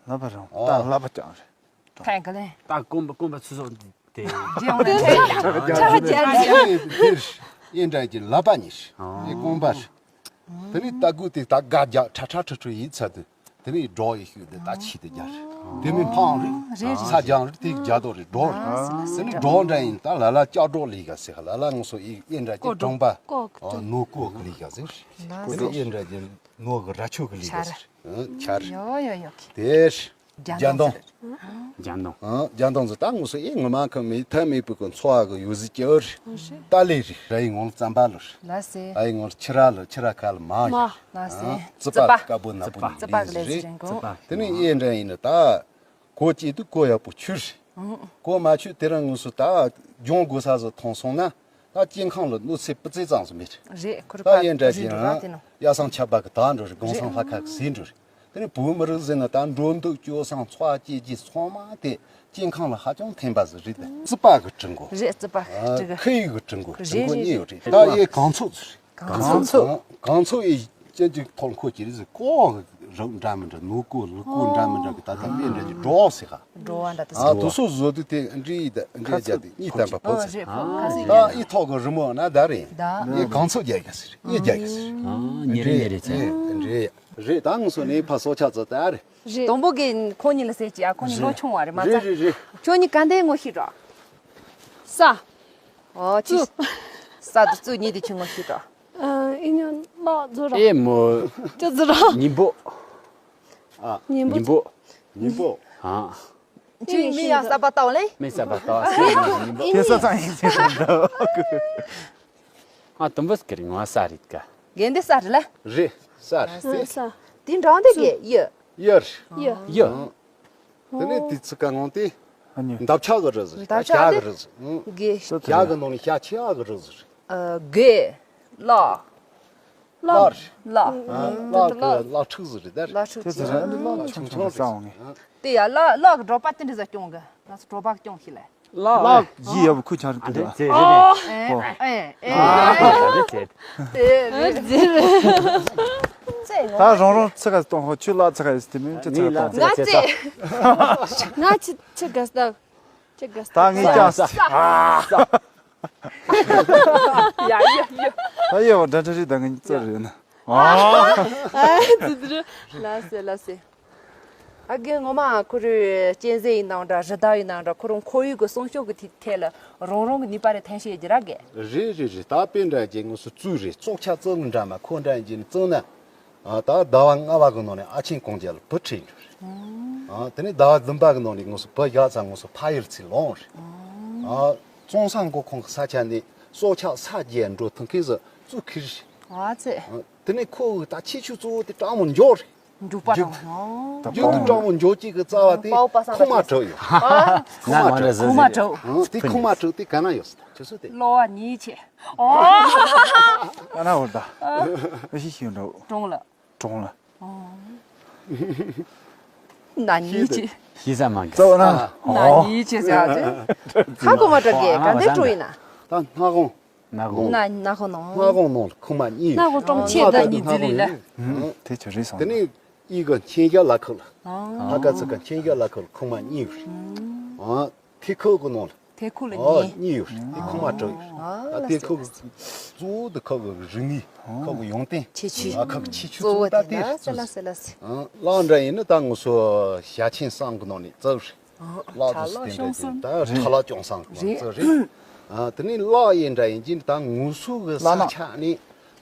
ལག་པ་རང་ད་ལག་པ་ཀྱང་རེད། ཕན་ག་ལེ། ད་རྐང་པ་རྐང་པ་ཚུ་སོགས་དེ། རྒྱང་རེད། ཆ་ཆ་ཆ། ཨེ་འདྲ་གྱི་ལག་པ་གཉིས་རེད། ཨེ་རྐང་པ་རེད། དེ་ནས་རྟ་རྒོད་དེ་ད་དགའ་རྒྱག་ཁྲ་ཁྲ་ཁྲ་ཁྲ་ཡིན་ཚར་དུས། དེ་ནས་སྒྲོག་ཡི་ཤུགས་དེ་ད་ཆི་དེ་རྒྱག་རེད། དེ་མིན་འཕང་རེད། རེད་རེད། ས་རྒྱང་རེད་དེ་རྒྱག་དོ་རེད་སྒྲོག་རེད། དེ་ནས་སྒྲོག་འདྲ་ཡིན་ད་ལ་ལ་ལྕགས་སྒྲོག་ལས་ག་ཟེར་ལ་ལ་ངོ་སོ་ཨེ་ཨེ་འདྲ་གྱི་ཀོ་སྒྲོག་གྲོང་པ་ཀོ་ཀོ་ནོ་ཀོ་གི་ལས་ག་ཟེར། དེ་ནས་ཨེ་འདྲ་གྱི་ནོ་གི་ར་ཆོ་གི་ལས་ག་ཟེར། ཆར། ཡོ་ཡོ་ཡོ། དེ་རྒྱ་རྒྱ་མདོང་། མདོང་། རྒྱ་མདོང་། ཨ་རྒྱ་མདོང་ཟེར་ད་ངོ་སོ་ཨེ་ངོ་མ་ཁ་མི་ཐ་མི་བུ་གི་འཚོ་བ་གི་ཡོད་ཟི་ཀྱི་ཨོ་རེད། ཏ་ལེ་རེད། ར་ཡི་ངོ་ལ་རྩམ་པ་ལོ་རེད། ལ་སེ། ཨ་ཡི་ངོ་ལ་ཁྱི་ར་ལོ་ཁྱི་ར་ཁ་ལ་མ་ཡོད་རེད། ལ་སེ། རྩི་པ་དཀར་པོ་ནག་པོ་ནི་རྩི་པ་གི་ལས་ཟི་རེད། རྩི་པ། དེ་ནི་ཨེ་འདྲ་ཡིན་ན་ད། གོ་ཅི་དུ་གོ་ཡག་པོ་ཆུ་རེད། གོ་མ་ཆུ་དེ་རང་ངོ་སོ་ད་ལྗོང་དགོས་ས་ཟིག་མཐོང་སོང་ན། ད་སྐྱེ་ཁམས་ལ་གནོད་འཚེ་སྤུ་རྩེ་ཙམ་ཟིག་མེད། རེད་ཁོ་རེ་ད་ཡིན་འདྲ་ཅིག་ཡང་ཡ་སང་ཆབ་པ་གི་ད་འགྲོ་རེད། གོང་སང་ལྷ་ཁ་གི་ཟིན་འགྲོ་རེད། དེ་ནི་བོད་མི་རིགས་ཟེར་ན་ད་འགྲོ་འདུག་སྤྱོད་བསང་འཚོ་བ་སྐྱེལ་རྒྱུ་ཚང་མ་དེ་སྐྱེ་ཁམས་ལ་ཧ་ཅང་ཕན་པ་ཟིག་རེད། དེ་རྩི་པ་གི་གྲི་མགོ་རེད། རྩི་པ་གི་གྲི་གི་ཁུ་ཡི་གི་གྲི་མགོ་གྲི་མགོ་གཉིས་ཡོད་རེད། ད་ཡེ་གངས་ཚོད་ཟིག་རེད། གངས་ཚོད། གངས་ཚོད་ཡེ་ཅན་ཅིག་ཐོར་འཁོར་གྱི་རེད་ཟིག་ཀོ་གི་ རབ་འདྲ་མི་འདྲ། ནོར་བུ་ལུག་གུ་འདྲ་མི་འདྲ་གི་ད་ལྟ་དཔེ་འདྲ་གི་འགྲོ་བ་ཟེར་ག་འགྲོ་བ་འདྲ་དེ་ཨ་དུ་སོ་བཟོ་དུས་དེ་འདྲི་ཡི་ད་འདྲི་རྒྱ་དེ་གཉིས་བསྟན་པ་ཕོ་ཨ་ཚེ་རེད་ཕོ་ཁ་སི་ད་ཡིན་ཨི་ཐོག་གི་རི་མོ་ན་ད་རེད། ད་ངས་གང་ཚོད་རྒྱག་གི་ཟེར་ངས་རྒྱག་གི་ཟེར། ཨ་ཉེ་རེ་ཉེ་རེ་ཚེ། འདྲི་རེད་ད་ངས་སོ་ནས་ཕ་སོ་ཆ་ཚོ་ད་རེད། རེད། དང་པོ་གི་ཁོ་གཉིས་ལ་ཟེར་གྱི་ཨ་ཁོ་གཉིས་ལོ་ཆུང་བ་རེད་མ་རེད་ཚ། རེད་རེད། ཁྱོད་གཉིས་ག་འདྲའི་ངོ་ཤེས་རོགས། ས། ཨོ་ཅི། ས་དུ་བཙུགས་གཉིས་དེ་ཁྱོད་ངོ་ཤེས་རོགས། ཨ་ཨི་ཉོན་ལག་རྫུ་ར། ཨེ་མོ། ཅི་རྫུ་ར། ཉིན་པོ། ཨ། ཉིན་པོ། ཉིན་པོ། ཉིན་པོ། ཨ། ཁྱོད་མི་ཡང་ས་པ་ལྟ་བ་ལེ། མི་ས་པ་ལྟ་བ་ས་ཉིན་པོ། དེ་ས་ཚང་ཡིན་ཚེ་འདྲ། ང་དུམ་བུ་སྐེ་རིང་བ་ས་རེད་ཀ་དགེ་འདི་ས་རེད་ལ། རེད་ས་རེད། ས་ས། དེ་འབྲང་དེ་གེ་ཡི། ཡར། ཡི། ཡི། དེ་ནས་དེ་ཚི་ཀ་ངོ་དེ། འདབ་ཆགས་གི་རི་ཟིག་འདབ་ཆགས་ཞག་གི་རི་ཟིག་གེ་ཞག་གི་ནང་ནས་ཞག་ཆེ་ཨ་གི་རི་ཟིག་གེ་ལ། ལ། ལ་གི་ལ་ཕྲུག་ཟིག་རེད་དར། ལ་ཕྲུག་དེ་ཚོ་རེད་ལ་ཆུང་ཆུང་ས་འོང་ངེ། དེ་ཡ་ལ་ལ་གི་གྲོད་པ་དེ་འདྲ་ཟ་སྐྱོང་གི་ང་ཚོ་གྲོད་པ་སྐྱོང་ཤི་ལ། ལ་ཡི་ཡ་བུ་ཁུ་ཆར་དུ་ཨ་ཨེ་ཨེ་ཨེ་དེ་རེད། ད་རང་རང་ཚེ་ག་གཏོང་ཧོ་ཆུ་ལ་ཚེ་ག་ཡིས་དེ་མིན་ཆུ་ཚེ་ག་གཏོང་ང་ཚེ་ང་ཆི་ཆི་ག་སྟག་ཆི་ག་སྟག་ད་ངས་ཀྱང་ས། ཡ་ཡ་ཡ། ད་ཡ་བ་འདྲ་འདྲ་རེད་ད་ངས་རྩ་རེད་ན། ཨ་ཙི་ཙི་རེད་ལ་སེ་ལ་སེ། ཨ་རྒན་ངོ་མ་ཁོ་རོའི་གཅན་གཟན་ཡིན་ནའང་འདྲ་རི་དྭགས་ཡིན་ནའང་འདྲ་ཁོ་རང་ཁོར་ཡུག་གི་སྲུང་སྐྱོབ་ཀྱི་ཐད་ལ་རང་རང་གི་ནུས་པ་རེ་འཐེན་ཤེས་རྒྱུ་ར་རྒན། རེད་རེད་རེད་ད་དཔེ་འདྲ་རྒན་ངོ་སོ་བཙུགས་རེད་བཙོག་ཆ་བཙོག་འདྲ་མ་ཁོ་འདྲ་ཡིན་གྱི་ནི་བཙོག་ན། ཨ་ད་ཟླ་བ་ལྔ་བ་གི་ནང་ནས་ཨ་ཆེན་གོང་རྒྱལ་བུ་ཁྲིད་འགྲོ་རེད། ཨ་དེ་ནས་ཟླ་བ་བདུན་པ་གི་ནང་ནས་ངོ་སོ་བུ་བཞག་ཚ་ངོ་སོ་ཕ་ཡུལ་ཚེ་ལོངས་རེད། ཨ་བཙོང་ས་མགོ་ཁོང་གི་ས་ཆ་ནས་སྲོག་ཆགས་ས་རྒྱས་འགྲོ་ཐུབ་མཁན་ཟིག་བཙུགས་ཁིར་རེད། ཨ་ཙེ། དེ་ནས་ཁོ་གི་ད་ཁྱི་ཆུ་གཙོ་བོ་དེ་སྤྲང་མོ་འཇོག་རེད། མཇུག་པ་རྒྱུ་དང་། མཇུག་ཏུ་སྤྲང་མོ་འཇོག་ཅིག་གི་རྩ་བ་དེ་པའོ་པ་སངས་ཁུག་མ་ད་གྲོག་ཡོད། ཨ་ཁུག་མ་ང་གྲོག་ང་ཁུག་མ་གྲོག་ཨང་དེ་ཁུག་མ་གྲོག་དེ་ག་ན་ཡོད་ཟེར་ད་ཁྱོད་ཚོ་དེ། གློ་བ་ཉིད་ཆེ། ཨོ། ཨ་ན་འོར་ད། ཨ་ཤི་ཤི་འགྲོ། གྲོང་ལ། གྲོང་ལ། ན་ཉིད་ཆེ། ཤི་ས་མ་གི་ཙོ་ན། ན་ཉིད་ཆེ་ཟེར་ཨ་ཙེ། ཧ་གོ་མ་དྲག་གི་ག་འདྲ་འགྲོ་ཡིན་ན། ད་སྣ་ཁོང་། ནག་ཧོ། ན་ནག་ཧོ་ནོ། སྣ་ཁོང་ནང་ལ་ཁུག་མ་གཉིས་ཡོད། ནག་ཧོ་གྲོང་ཁྱེར་ད་གཉིས་འཛིན་ལས་ལ། དེ་ཆོ་རེད་སོང་། དེ་ནས་ཨི་གི་མཁྱེན་རྒྱ་ལ་ཁུག་ལ། ཨ་ཀ་ཚི་ག་མཁྱེན་རྒྱ་ལ་ཁུག་ལ་ཁུག་མ་གཉིས་ཡོད། ཨ་དེ་ཁུག་གི་ནང་ལ། དེ་ཁུག་ལ་ཨ་གཉིས། གཉིས་ཡོད། དེ་ཁུག་མ་དྲུག་ཡོད། ཨ་ད་དེ་ཁུག་གི་གཙོ་བོ་དེ་ཁུག་གི་རིག་གནས་ཁུག་གི་ཡོན་ཏན་ཁྱེད་ཆོས་ཨ་ཁུག་ཁྱེད་ཆོས་གཙོ་བོ་དེ་ད་དེ་ལ་སེ་ལ་སེ་ལ་སེ། ཨ་ལག་འདྲ་ཡིན་ན་ད་ངོ་སོ་ཞ་ཆེན་བསམ་གི་ནང་ནས་བཙལ་རེད། ལག་ཏུ་སྟེང་འདྲ་ཡིན་ད་ཁྲ་ལག་ཅུང་སང་གི་ཚོ་རེད། ཨ་དེ་ནས་ལག་གཡས་འདྲ་ཡིན་གྱིན་ད་ངུ་སུ་གི་ས་ཆ་ནས་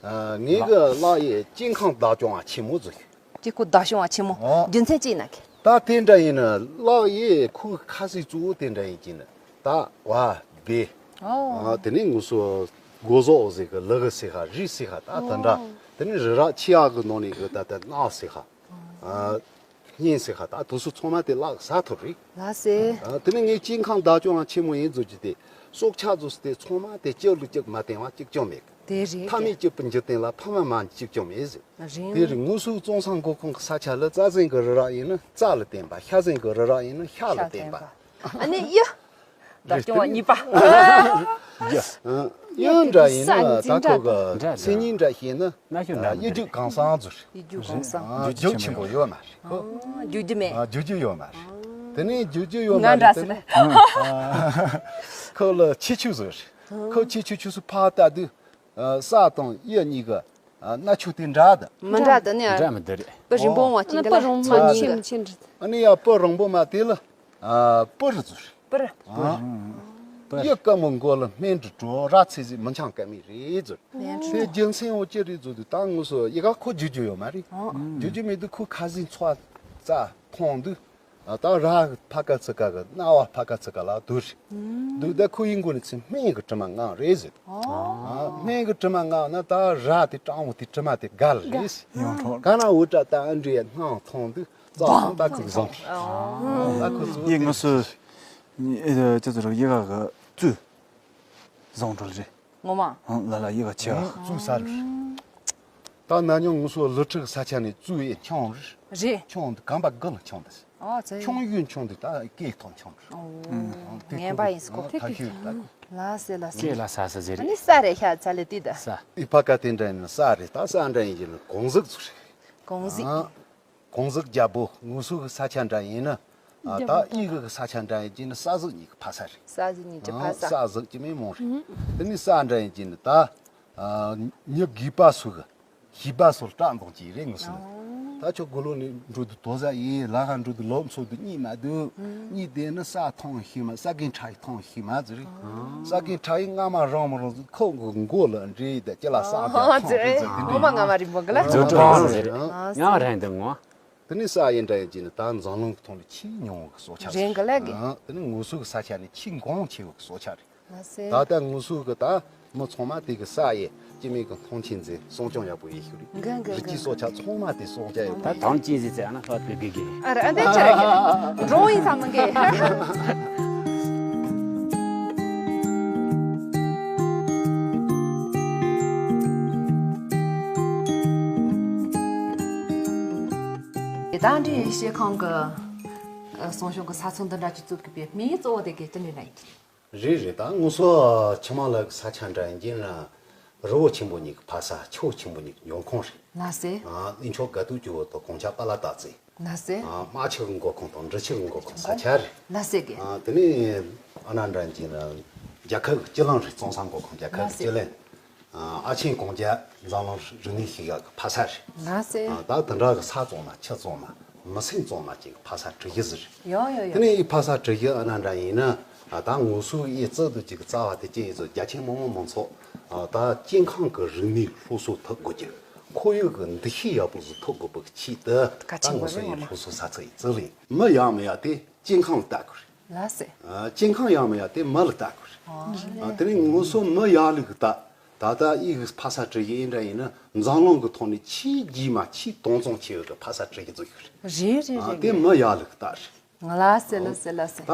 ངེད་གི་ལག་གཡས་སྐྱེ་ཁམས་བདག་སྐྱོང་བ་ཆེན་མོ་ཟིག་ཡོད། སྐྱེ་ཁམས་བདག་སྐྱོང་བ་ཆེན་མོ་ཨོ་རྒྱུ་མཚན་ཅི་ཡིན་ན་གི་ད་དེ་འདྲ་ཡིན་ན་ལག་གཡས་ཁོའི་ཁ་ཟས་གཙོ་བོ་དེ་འདྲ་ཡིན་གྱིན་ད་བ་བེ་ཨོ་དེ་ནས་ངུ་སུ་སྒོ་ཟོག་ཟིག་གི་ལུ་གུ་ཟིག་ཧ་རི་ཟིག་ཧ་ད་དེ་འདྲ་དེ་ནས་རི་རབ་ཆེ་ཡག་གི་ནང་ནས་གི་ད་ད་ནག་ཟིག་ཧ། ཨ། ཡིན་ཟེར་ཁ་ད་དུ་སུ་ཚང་མ་དེ་བརླག་ཟ་ཐུབ་རེད། ལ་སེ། ཨ་དེ་ནི་ངས་སྐྱེ་ཁམས་བདག་སྐྱོང་བ་ཆེན་མོ་ཡིན་ཟེར་གྱི་དེ་སྲོག་ཆགས་ཚོ་དེ་ཚང་མ་དེ་གཅིག་ལ་གཅིག་མ་བརྟེན་བ་གཅིག་ཀྱང་མེད། དེ་རེད། མཐའ་མེད་གཅིག་པུ་འཇིག་རྟེན་ལ་ཕ་མ་མ་གཅིག་ཀྱང་མེད་ཟེར། རིང་དེ་རེད་ངུ་སུ་བཙོང་སང་མགོ་ཁུངས་ཀྱི་ས་ཆ་ལ་རྩྭ་ཟན་གྱི་རི་རབ་ཡིན་ན་རྩྭ་ལ་བརྟེན་པ་ཤ་ཟན་གྱི་རི་རབ་ཡིན་ན་ཤ་ལ་བརྟེན་པ། ཨ་ནི་ཡ། བདག་སྐྱོང་བ་གཉིས་པ། ཡང་འདྲ་ཡིན་ན་ད་ཁོ་གི་མཚན་ཉིད་འདྲ་ཤེས་ན་གཡུ་རྒྱུག་གང་སང་ཟུར། གཡུ་རྒྱུག་གང་སང་། རྒྱུག་ཆེན་པོ་ཡོད་མ་རེད་ཁོ། རྒྱུག་རྒྱུ་མེད། རྒྱུག་རྒྱུ་ཡོད་མ་རེད། དེ་ནས་རྒྱུག་རྒྱུ་ཡོད་མ་རེད། དེ་ནས་ཁོ་ལ་ཆེ་ཆུ་ཟུར། ཁོ་ཆེ་ཆུ་ཆུ་སུ་ཕ་ལྟ་དུས་ས་དང་གཡུ་གཉིས་ཀ་སྣ་ཆུ་དེ་འདྲ་དང་། མི་འདྲ་དང་ནི་འདྲ་མི་འདྲ་རེད། པི་རིང་པོ་བ་ཅིག་འདི་ལ་ཚོ་གཉིས་ཀ་ཨ་ནི་ཡ་པི་རིང་པོ་མ་དེ་ལ། ཨ་པུར་ཟུར། པུར། ཨ་ཡི་དཀར་མོ་མགོ་ལ་སྨན་འབྲུ་དྲོ་ར་ཚེ་ཟིག་མི་འཆང་ཀ་མི་རེད་ཟུར། དེ་རྒྱུ་མཚན་འོ་ཅི་རེད་ཟུར་དུས་ད་ངོ་སོ་ཡི་ག་ཁོ་རྒྱུ་རྒྱུ་ཡོད་མ་རེད། རྒྱུ་རྒྱུ་མེད་དུས་ཁོ་ཁ་ཟིན་ཚོ་རྩ་མཐོང་དུས་ད་ར་ཕ་ཀ་ཚི་ཀ་གི་རྣ་བ་ཕ་ཀ་ཚི་ཀ་ལ་དུར་དུས་ད་ཁོ་ཡིན་དགོས་ནི་ཚེ་སྨན་གི་དྲི་མ་ངང་རེད་ཟེར། སྨན་གི་དྲི་མ་ངང་ན་ད་ར་དེ་སྤྲང་བོ་དེ་དྲི་མ་དེ་དགའ་ལ་རེད་ཟེར། ག་ན་འུ་ཏྲ་ད་ཨ་འདྲའི་སྣང་མཐོང་དུས། རྩ་ལ་ད་ཁུག་བཟང་། ད་ཁུག་ཚོ་ཡིན་ངོ་སོ། ཅི་ཚོ་ར་ཡི་ག་གི་བཙུན། བཟང་གྲོལ་རེད། ངོ་མ། ལ་ལ་ཡི་ག་ཆེ་བ། བཙུན་ས་རུ། ད་ན་ཉོ་ངོ་སོ་ལུ་ཕྲུག་ས་ཆ་ནས་བཙུན་ཡེ་ཆུང་རུ། རེད། ཆུང་དུ་གམ་པ་དགུ་ལ་ཆུང་དུ། ཨོ་ཙེ། ཆུང་ཡུན་ཆུང་དུ་ད་སྐད་ཐོག་ཆུང་རུ། ངན་པ་ཡིན་སྐོ། ད་ཁྱོད་ད་ཁུག་ལ་སེ་ལ་སེ། ལ་ས་ས་ཟེར་རེད། ནི་ས་རེད་ཤ་ཚ་ལེ་ཏི་ད། ས། ཨི་ཕ་ཀ་དེ་འདྲ་ཡིན་ན་ས་རེད་ད་ས་འདྲ་ཡིན་གྱི་ལ་གོང་གཟུགས་ཚུ་རེད། གོང་གཟུགས། གོང་གཟུགས་རྒྱལ་པོ་ངོ་སོ་གི་ས་ཆ་འདྲ་ཡིན་ན། ཨ། ད་ཡི་གེ་གི་ས་ཆ་འདྲ་ཡིན་གྱི་ནི་ས་གཟུགས་གཉིས་ཀྱི་ཕ་ས་རེད། ས་གཟུགས་གཉིས་ཀྱི་ཕ་ས། ས་གཟུགས་ཀྱི་མི་མང་རེད། དེ་ནི་ས་འདྲ་ཡིན་གྱི་ནི་ད། ཨ། མྱི་རྒས་པ་སོ་གི། ཤེས་པ་སོ་སྐྲག་འདུག་ཅིག་རེད་ངོ་སོ་ནི། ད་ཁྱོད་དགུང་ལོ་ནས་འགྲོ་དུས་དོ་ཟ་ཡིན། ལ་ཁ་འགྲོ་དུས་ལོ་མཚོ་དུས་གཉིད་མ་སྡོད། གཉིད་བསྡད་ན་ས་ཐང་ཤེས་མ། ས་གན་ཁྲ་ཡི་ཐང་ཤེས་མ་ཟེར་རེད། ས་གན་ཁྲ་ཡི་རྔ་མ་རིང་མ་རིང་ཟིག་ཁོ་གི་མགོ་ལ་འདྲེས་ད་ཅི་ལ་ས་ཨ་བརྒྱབ་ཐང་ཟེར་ཟེར་དེ་འདྲ་ངོ་མ་རྔ་མ་རིང་པོ་གི་ལ། ཡང་རང་དུ་ངོ་། དེ་ནས་ས་ཡི་འདྲ་ཡིན་གྱི་ནི་ད་འཛམ་གླིང་གི་ཐོག་ནས་ཆེས་ཉུང་བའི་སྲོག་ཆགས་རེད་གི་ལ་གི། ཨ། དེ་ནས་ངོ་སོ་གི་ས་ཆ་ནས་ཆེས་འགངས་ཆེ་བའི་སྲོག་ཆགས་རེད། ལགས་སེ། ད་ལྟ་ངོ་སོ་གི་ད་མི་ཚང་མ་དེ་གི་ས་ཡི་སྐྱེ་དམན་གི་མཐོང་ཆེན་མཛད། སྲུང་སྐྱོང་ཡག་པོ་ཡེ་ཤོག་རེད། འགན་འགན་རི་སྐྱེས་སྲོག་ཆགས་ཚང་མ་དེ་སྲུང་སྐྱོང་ཡག་པོ་ད་ཡེ་ཐང་ཆེན་ཟིག་ཚེ་ཨ་ན་ཧ་དེ་གི་གི། ཨ་ར་ཨ་འདྲ་ཆ་ར་གི་འགྲོ་ཡིན་ས་མི་འགའ། དེ་དང་འདྲའི་ཤེལ་ཁང་གི་སྲུང་སྐྱོང་གི་ས་ཚོགས་འདི་འདྲ་ཅིག་བཙུགས་དགོས་པའི་དམིགས་ཡུལ་གཙོ་བོ་དེ་གི་ཅི་འདྲ་ཡིན། རེད་རེད། ད་ངོ་སོ་ཆི་མ་ལ་གི་ས་ཆ་འདྲ་ཡིན་གྱི་ན་རི་བོ་ཆེན་པོ་གཉིས་ཀྱི་ཕ་ས། ཆུ་བོ་ཆེན་པོ་གཉིས་ཀྱི་འབྱུང་ཁུངས་རེད། ལགས་སེ། ཨ། གནས་མཆོག་དགའ་སྟོན་ཆུ་བོ་དང་གངས་འཁྱག་པ་ལ་སྟག་རྩེ། ལགས་སེ། ཨ། རྨ་ཆུ་གི་མགོ་ཁུངས་དང་འབྲི་ཆུ་གི་མགོ་ཁུངས་ས་ཆ་རེད། ལགས་སེ་གི། ཨ། དེ་ནས་ཨ་ན་འདྲ་ཡིན་གྱི་ན་རྒྱལ་ཁབ་ཀྱི་སྤྱི་གླིང་རེད། ཙོང་ས་མགོ་ཁུངས་རྒྱལ་ཁབ་ཀྱི་སྤྱི་གླིང་། ཨ། ཨ་ཆེན་གངས་རྒྱབ་འཛམ་གླིང་རིག་གནས་ཤེལ་དཀར་གྱི་ཕ་ས་རེད། ལགས་སེ། ཨ། ད་དེ་འདྲ་གི་ས་བཙོང་ན་ཆུ་བཙོང་ན་མི་སེམས་བཙོང་ན་ཅིག་ཕ་ས་གྲུ་བཞི་ཟེར། ཡོ་ཡོ་ཡོ། དེ་ནས་ཡི་ཕ་ས་གྲུ་བཞི་ཨ་ན་འདྲ་ཡིན་ན། ཨ། ད་ངོ་སོ་ཡི་རྩི་དུ་ཅིག་རྩ་བ་དེ་ཅི་ཡིན་ཚོ་རྒྱ་ཆེན་མང་མང་མང་ཚོགས། ཨ། ད་སྐྱེ་ཁམས་ཀྱི་རིག་གནས་སློབ་གསོ་ཐུབ་དགོས་ཀྱི། ཁོར་ཡུག་གི་འདུ་ཤེས་ཡག་པོ་ཟིག་ཐུབ་དགོས་པའི་ཆེད་དུ་ད་ངོ་སོ་ཡི་སློབ་གསོ་ས་ཚིགས་ཡི་རྩི་ལེན། མི་ཡག་མི་ཡག་དེ་སྐྱེ་ཁམས་ལ་ལྟ་དགོས་རེད། ལགས་སེ། ཨ། སྐྱེ་ཁམས་ཡག་མི་ཡག་དེ་མི་ལ་ལྟ་དགོས་རེད། ཨ། དེ་ནས་ངོ་སོ་མི་ཡག་ལུགས་ལྟ། ད་ལྟ་ཨི་གི་ཕ་ས་གྲུ་བཞི་ཨེ་འདྲ་ཡིན་ན་འཛམ་གླིང་གི་ཐོག་ནས་ཆེས་རྗེས་མ་ཆེས་དྭངས་གཙང་ཆེ་བའི་གི་ཕ་ས་གྲུ་བཞི་བཙུགས་ཡོད་རེད། རེད་རེད། ཨ། རེད་དེ་རེད། མི་ཡག་ལུགས་ལྟ་རེད། ལགས་སེ་ལགས་སེ་ལགས་སེ། ད་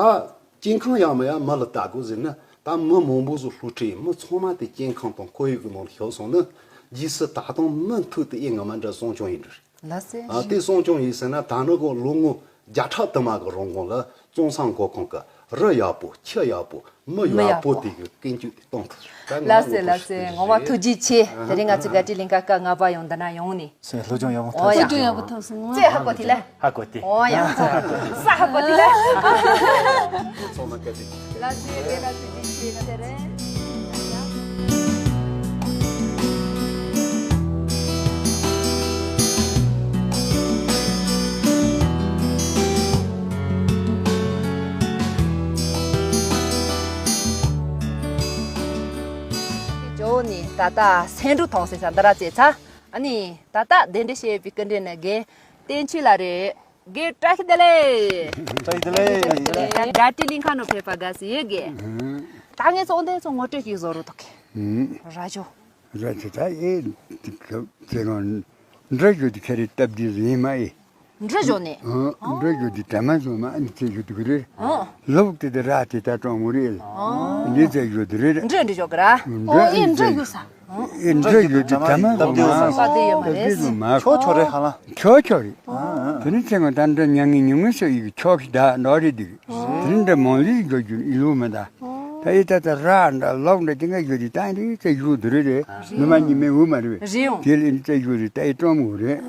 སྐྱེ་ཁམས་ཡག་མི་ཡག་མི་ལ་ལྟ་དགོས་ཟེར་ན། ད་མི་མང་པོ་ཟིག་སློབ་ཁྲིད་ཡིན། མི་ཚང་མ་དེ་སྐྱེ་ཁམས་དང་ཁོར་ཡུག་གི་ནང་ལ་ཤོར་སོང་ན། རྗེས་སུ་ད་དུང་མུ་མཐུད་དུ་ཨེ་ངོ་མ་འདྲ་སྲུང་སྐྱོང་ཡིན་འགྲོ་རེད། ལགས་སེ། ཨ། དེ་སྲུང་སྐྱོང་ཡིན་ཟེར་ན་ད་ནི་གོ་ལོ་ངོ་བརྒྱ་ཕྲག་དུ་མ་གི་རིང་གོང་ལ་ཙོང་ས་མགོ་ཁུངས་ཀྱི་རི་ཡག་པོ་ཆུ་ཡག་པོ་མི་མི་ཡག་ཡག་པོ་པོ་དེ་གི་ཀུན་སྤྱོད་དེ་གཏོང་ཐུབ། ད་ངོ་ལགས་སེ་ལགས་སེ། ངོ་མ་ཐུགས་རྗེ་ཆེ། དེ་རིང་ང་ཚོ་དགའ་སྤྲོའི་གླིང་ག་སྐབས་ལྔ་པ་ཡོང་འདི་ན་ཡོང་ནི། སེ་སློབ་སྦྱོང་ཡག་པོ་ཨོ་ཐོབ་ཡ། སོང་ངོ་། སློབ་སྦྱོང་ཡག་པོ་ཐོབ་སོང་ངོ་། ཙེ་ཧ་གོ་ཐི་ལ། ཧ་གོ་ཐི། ཨོ་ཡ། ས་ཧ་གོ་ཐི་ལ། ཚང་མ་སྐད་ཆ། ལ་ཟེར་རེ་ལ་ཟེར་ཅི་ཟེར་རེ། ཇོ་ནི་ད་ལྟ་སེང་འབྲུག་ཐོག་སེ་ས་འདི་ར་ཙེ་ཚ། ཨ་ནི་ད་ལྟ་གདན་འདྲེན་བྱས་པའི་སྐུ་མགྲོན་ནི་རྒན་བསྟན་ཆོས་ལགས་རེད། རྒན་བཀྲ་ཤིས་བདེ་ལེགས། བཀྲ་ཤིས་བདེ་ལེགས། དགའ་སྤྲོའི་གླིང་ཁ་ནང་ཕེབས་པ་དགའ་བསུ་ཡོད་རྒན། ད་ངས་ཚོགས་འདུ་ཚོ་ངོ་སྤྲོད་ཅིག་བཟོ་རོགས་ཐོག་གི། ཧུམ། ར་ཇོ། ར་ཇོ་ད་ཨེ་དེ་ག་ཚེ་གང་འདྲ་ཇོ་དེ་ཁ་རེ་སྟབས་བདེ་ཟིན་མ་ཨེ། འདྲ་ཇོ་ནས། ཨ། འདྲ་ཇོ་དེ་དྲ་མ་བཟོ་མ་ཨ་ནི་ཚེ་ཇོ་དེ་ག་རེ། ཨ། ལོག་དེ་དེ་ར་དེ་ད་གྲོང་མོ་རེད། ཨ། འདི་ཚེ་ཇོ་དེ་རེད། འདྲ་འདྲ་ཇོ་ག་ར། འདྲ་ཨོ་ཨེ་འདྲ་ཇོ་ས། ཨེ་འདྲ་ཡོད་དེ་དྲ་མ་གོ་མ། ས་དེ་ཡོད་མ་རེད། ཁྱོ་ཁྱོ་རེད་ཧ་ལ། ཁྱོ་ཁྱོ་རེད། དེ་ནི་ཚེ་ང་ད་འདྲ་མྱ་ངན་ཉུང་ངུ་སོ་ཡི་ཁྱོ་ཁྱི་ད་འདྲ་རེད་དེ། དེ་ནི་འདྲ་མང་ལི་འགྲོ་རྒྱུ་ཡོད་མ་ད། ད་ཡི་ད་ད་ར་འདྲ་ལོག་འདྲ་དེ་ང་ཡོད་དེ་ད་འདི་ཚེ་ཡོད་དེ་རེད་རེད། ནུ་མ་ཉི་མའི་འུ་མ་རེད། རེད་ཡོང་། དེ་ལ་འདི་ཚེ་ཡོད་རེད་ད་ཡི་གྲོང་མོ་རེད།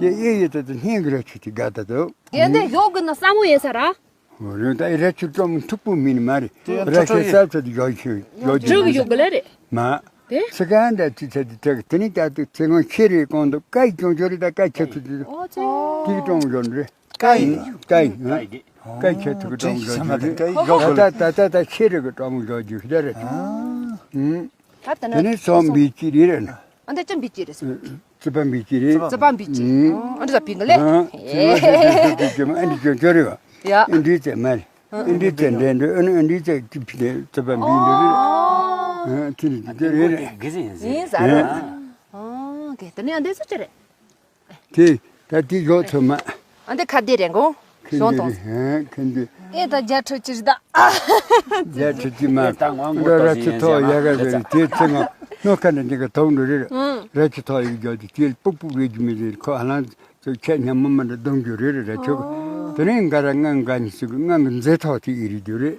དེ་ཨེ་ཡི་ད་ད་སྙན་གི་ར་ཆུ་དེ་དགའ་ད་དོ། དེ་འདི་ཡོད་གི་ན་ས་མོ་ཡེ་ས་ར། འོ་རེད། ད་ཨེ་ར་ཆུ་གྲོང་མོ་མཐུག་པོ་མིན་མ་རེད། དེ་ར་ཆུ་ས་ཚ་དེ་ཡོད་ཆུ་ཡོད་ཆུ་ཡོད་གི་ལ་རེད། མ། དེ། ཚི་ག་འདྲ་ཅི་ཚ་དེ་ཚ་དེ་ནི་ད་དུ་ཚེ་སྔོན་ཁྱེད་རེ་གོང་དུ་སྐད་ཅུང་ཅོ་རེ་ད་སྐད་ཆ་ཚུ་དེ། ཨོ་ཚེ། དེ་གི་གྲོང་ཅོ་རེད། སྐད་ཡིན། སྐད་ཡིན། སྐད་ཆ་ཚུ་གི་གྲོང་ཅོ་རེད། ད་ད་ད་ད་ཁྱེད་རེ་གི་གྲོང་ཅོ་རྒྱུ་ཤི་ད་རེད། ད་ད་དེ་ནི་སོམ་བི་ཅི་རེད་རེད་ན། ཨ་འདི་ཅི་བི་ཅི་རེད་ཟེར། རྩི་པ་བི་ཅི་རེད། རྩི་པ་བི་ཅི། ཨ་འདི་ད་བི་གི་ལེ། ཨ་འདི་ཅོ་ཅོ་རེད་བ། ཡ། ཨ་འདི་ཚེ་མ་རེད། ཨ་འདི་ཚེ་འདྲེ་འདྲེ་ཨ་ནི་ཨ་འདི་ཚེ་ཅི་ཕི་ལེ་རྩི་པ་བི་འདྲེ་རེད། ཨ་ཚེ་འདི་ཅོ་རེད་རེད། གི་ཟིན་ཟིན། ཡིན་ཟ་རེད། ཨ་གེ་ད་ནི་ཨ་འདི་ཚེ་ཅི་རེད། དེ་ད་དེ་ཡོད་ཐུབ་མ། ཨ་འདི་ཁ་བདེ་རེད་གོ། ཁེན་ཞོང་དེ་དང་། རེད་ཧན་ཁེན་དེ། ཨེ་ད་རྒྱ་ཁྲི་ཅི་རེད་ད། རྒྱ་ཁྲི་ཅི་མ། ཨེ་ད་ང་ངོ་ཏོག་ཅི་ཡིན་ཟེར་ན་ད་ཚེ་ཚ། དེ་ཚེ་ང་ནོ་ཁ་འདྲ་འདི་ག་དོག་འགྲོ་རེད། ཨང་། ར་ཆུ་ཐོག་ཡིག་རྒྱ་དེ་དེ་སྤུག་སྤུག་རེད་རྒྱུ་མི་རེད་ཁོ་ཧ་ལང་ཚོ་ཁྱད་ཉམས་མ་མ་འདྲ་གདོང་རྒྱུ་རེད་ར་ཆུ། དེ་རིང་འགའ་ར་ང་འགའ་ནི་སུ་གི་ང་གི་མཛེས་ཐོག་དེ་ཡི་རེད་རྒྱུ་རེད།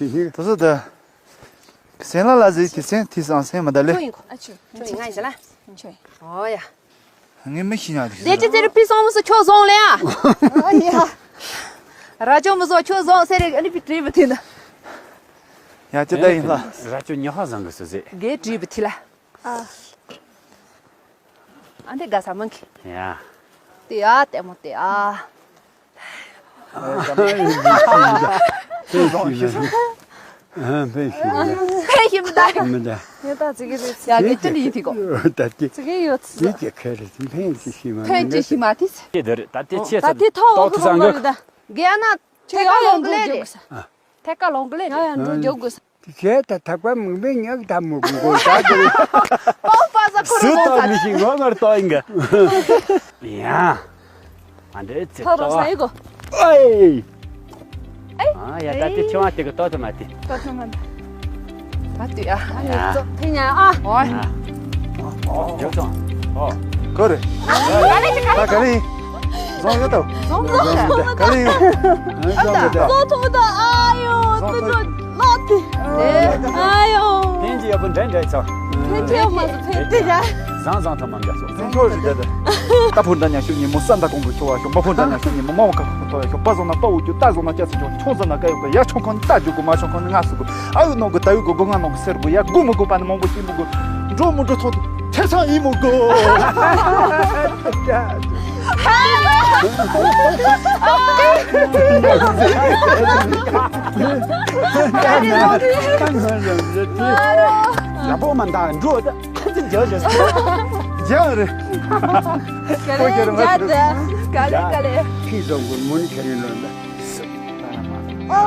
ཁྱེད་ཉིད། དེ་ཚོ་ད། སེམས་ལ་ལ་ཟིག་དེ་སེམས་དེ་སང་སེམས་མ་ད་ལེ། ཁྱོད་ཡིན་གོ། ཨ་ཆུ། ཁྱོད་ཡིན་ང་ཡིན་ཟེར་ལ། ཁྱོད་ཡིན། ཨོ་ཡ། ངས་མི་ཤེས་ན་དེ། དེ་ཅི་ཟེར་པི་སོང་མི་སོ་ཁྱོད་བཟུང་ལེ་ཨ། ཨ་ཡ། ར་ཅོ་མི་སོ་ཁྱོད་བཟུང་ཟེར་རེ་ཨ་ནི་པི་བྲིས་པ་དེ་ན། ཡ་ཅི་ད་ཡིན་ལ། ར་ཅོ་ཉི་ཧ་བཟང་གི་སོ་ཟེར། གེ་བྲིས་པ་དེ་ལ། ཨ། ཨ་འདི་དགའ་ས་མང་གི། ཡ། དེ་ཨ་ལྟད་མོ་དེ་ཨ། ཕན་ཞིག་མི་འདུག་ཕན་ཞིག་མི་འདུག་མི་འདུག་ཡ་ད་ཙི་གེ་རེད། ཡ་གེ་ཅི་ནི་ཡིན་དེ་གོ། ད་དེ་ཙི་གེ་ཡོད་ཙི། དེ་ག་རེ་ཕན་ཅི་ཞིག་མ། ཕན་ཅི་ཞིག་མ་དེ། དེ་འདི་རེད། ད་དེ་ཆེ་ད་ཚ་དེ་ཐོག་ཐོག་ཐུ་སང་གི། ད་གེ་ན་ཐད་ཀ་ལོང་གི་ལེ་རེད། ཐད་ཀ་ལོང་གི་ལེ་རེད། ཡ་ཡ་འགྲོ་རྒྱོབ་དགོས། དེ་བྱས་ད་ཐག་པ་མིག་དཔེ་ཉག་ད་མོ་གི་མགོ་ད་དེ། པོ་པ་ས་ཁོ་རེ་སུ་མོ་ད་ས། མི་ཤེས་ངོ་ངར་ཏོ་ཡིན་གི། ཡ། ཨ་འདྲེ་ཚེ་ཐོ་རོ་ས་ཡི་གོ། ཨེ། ཨ་ཡ་ད་དེ་ཆེ་བ་དེ་གི་ཏོ་དེ་མ་དེ། ཏོ་དེ་མ་དེ། ད་དེ་ཨ། ཨ་ནི་ཙོ་ཐེ་ཉ་ཨ། ཨོ། ཡོ་ཙོ། ཨོ། གོ་རེ། ག་ལེ་ག་ལེ། ད་ག་ལེ། བཟང་ཡོད་དོ། བཟང་ཡོད་དོ། ག་ལེ་ཡོད། བཟང་ཡོད་དོ། བཟང་ཐུབ་དོ། ཨ་ཡོ། ཨ་བཟང་ཐུབ་དོ། ལོ་དེ། ཨ་ཡོ། ཕན་ཅི་ཡག་པོ་འདྲ་འདྲ་ཚོ། ཕན་ཅི་ཡག་མ་ཟོ་ཕན་ཅི་ཡག་བཟང་བཟང་ཐོག་མ་འགའ་སོ། བཟང་ཐོག་རེད་ད། རྟ་ཕོ་འདྲ་ཉག་ཤོ་ཉིན་མོ་ས་མདའ་གོང་གི་ཁྱོ་བ་ཤོ། མ་ཕོ་འདྲ་ཉག་ཤོ་ཉིན་མོ་མ་བ་ཁ་ཁ་ཐོ་བ་ཤོ། པ་བཟང་ན་པ་འུ་ཅུ་རྟ་བཟང་ན་སྐྱ་སི་ཅོ། ཆུང་ཟ་ན་ཀ་ཡོ་ཀ་ཡ། ཆུང་ཁང་ནི་རྟ་རྒྱུག་གོ། མ་ཆུང་ཁང་ནི་ང་སུ་གོ། ཨ་ཡོ་ནོ་གོ། ད་ཡོ་གོ་གོ། ང་ནོ་གོ་སེར་གོ། ཡ་གོ་མོ་གོ། པ་ནི་མང་པོ་ཤི་མོ་གོ། འགྲོ་མོ་འགྲོ་ཚོ་ཐེ་ཚང་ཡིན་མོ་གོ། ཡག་པོ་མ་འདང་འགྲོ་ད། ཅི་འཇགས་རེད། འཇགས་རེད། ག་ལེ་འཇགས་ད། ག་ལེ་ག་ལེ། ཁྱི་བཟང་གོ་མོ་ནི་ཁྱེད་རིང་ལོན་ད། ཨ་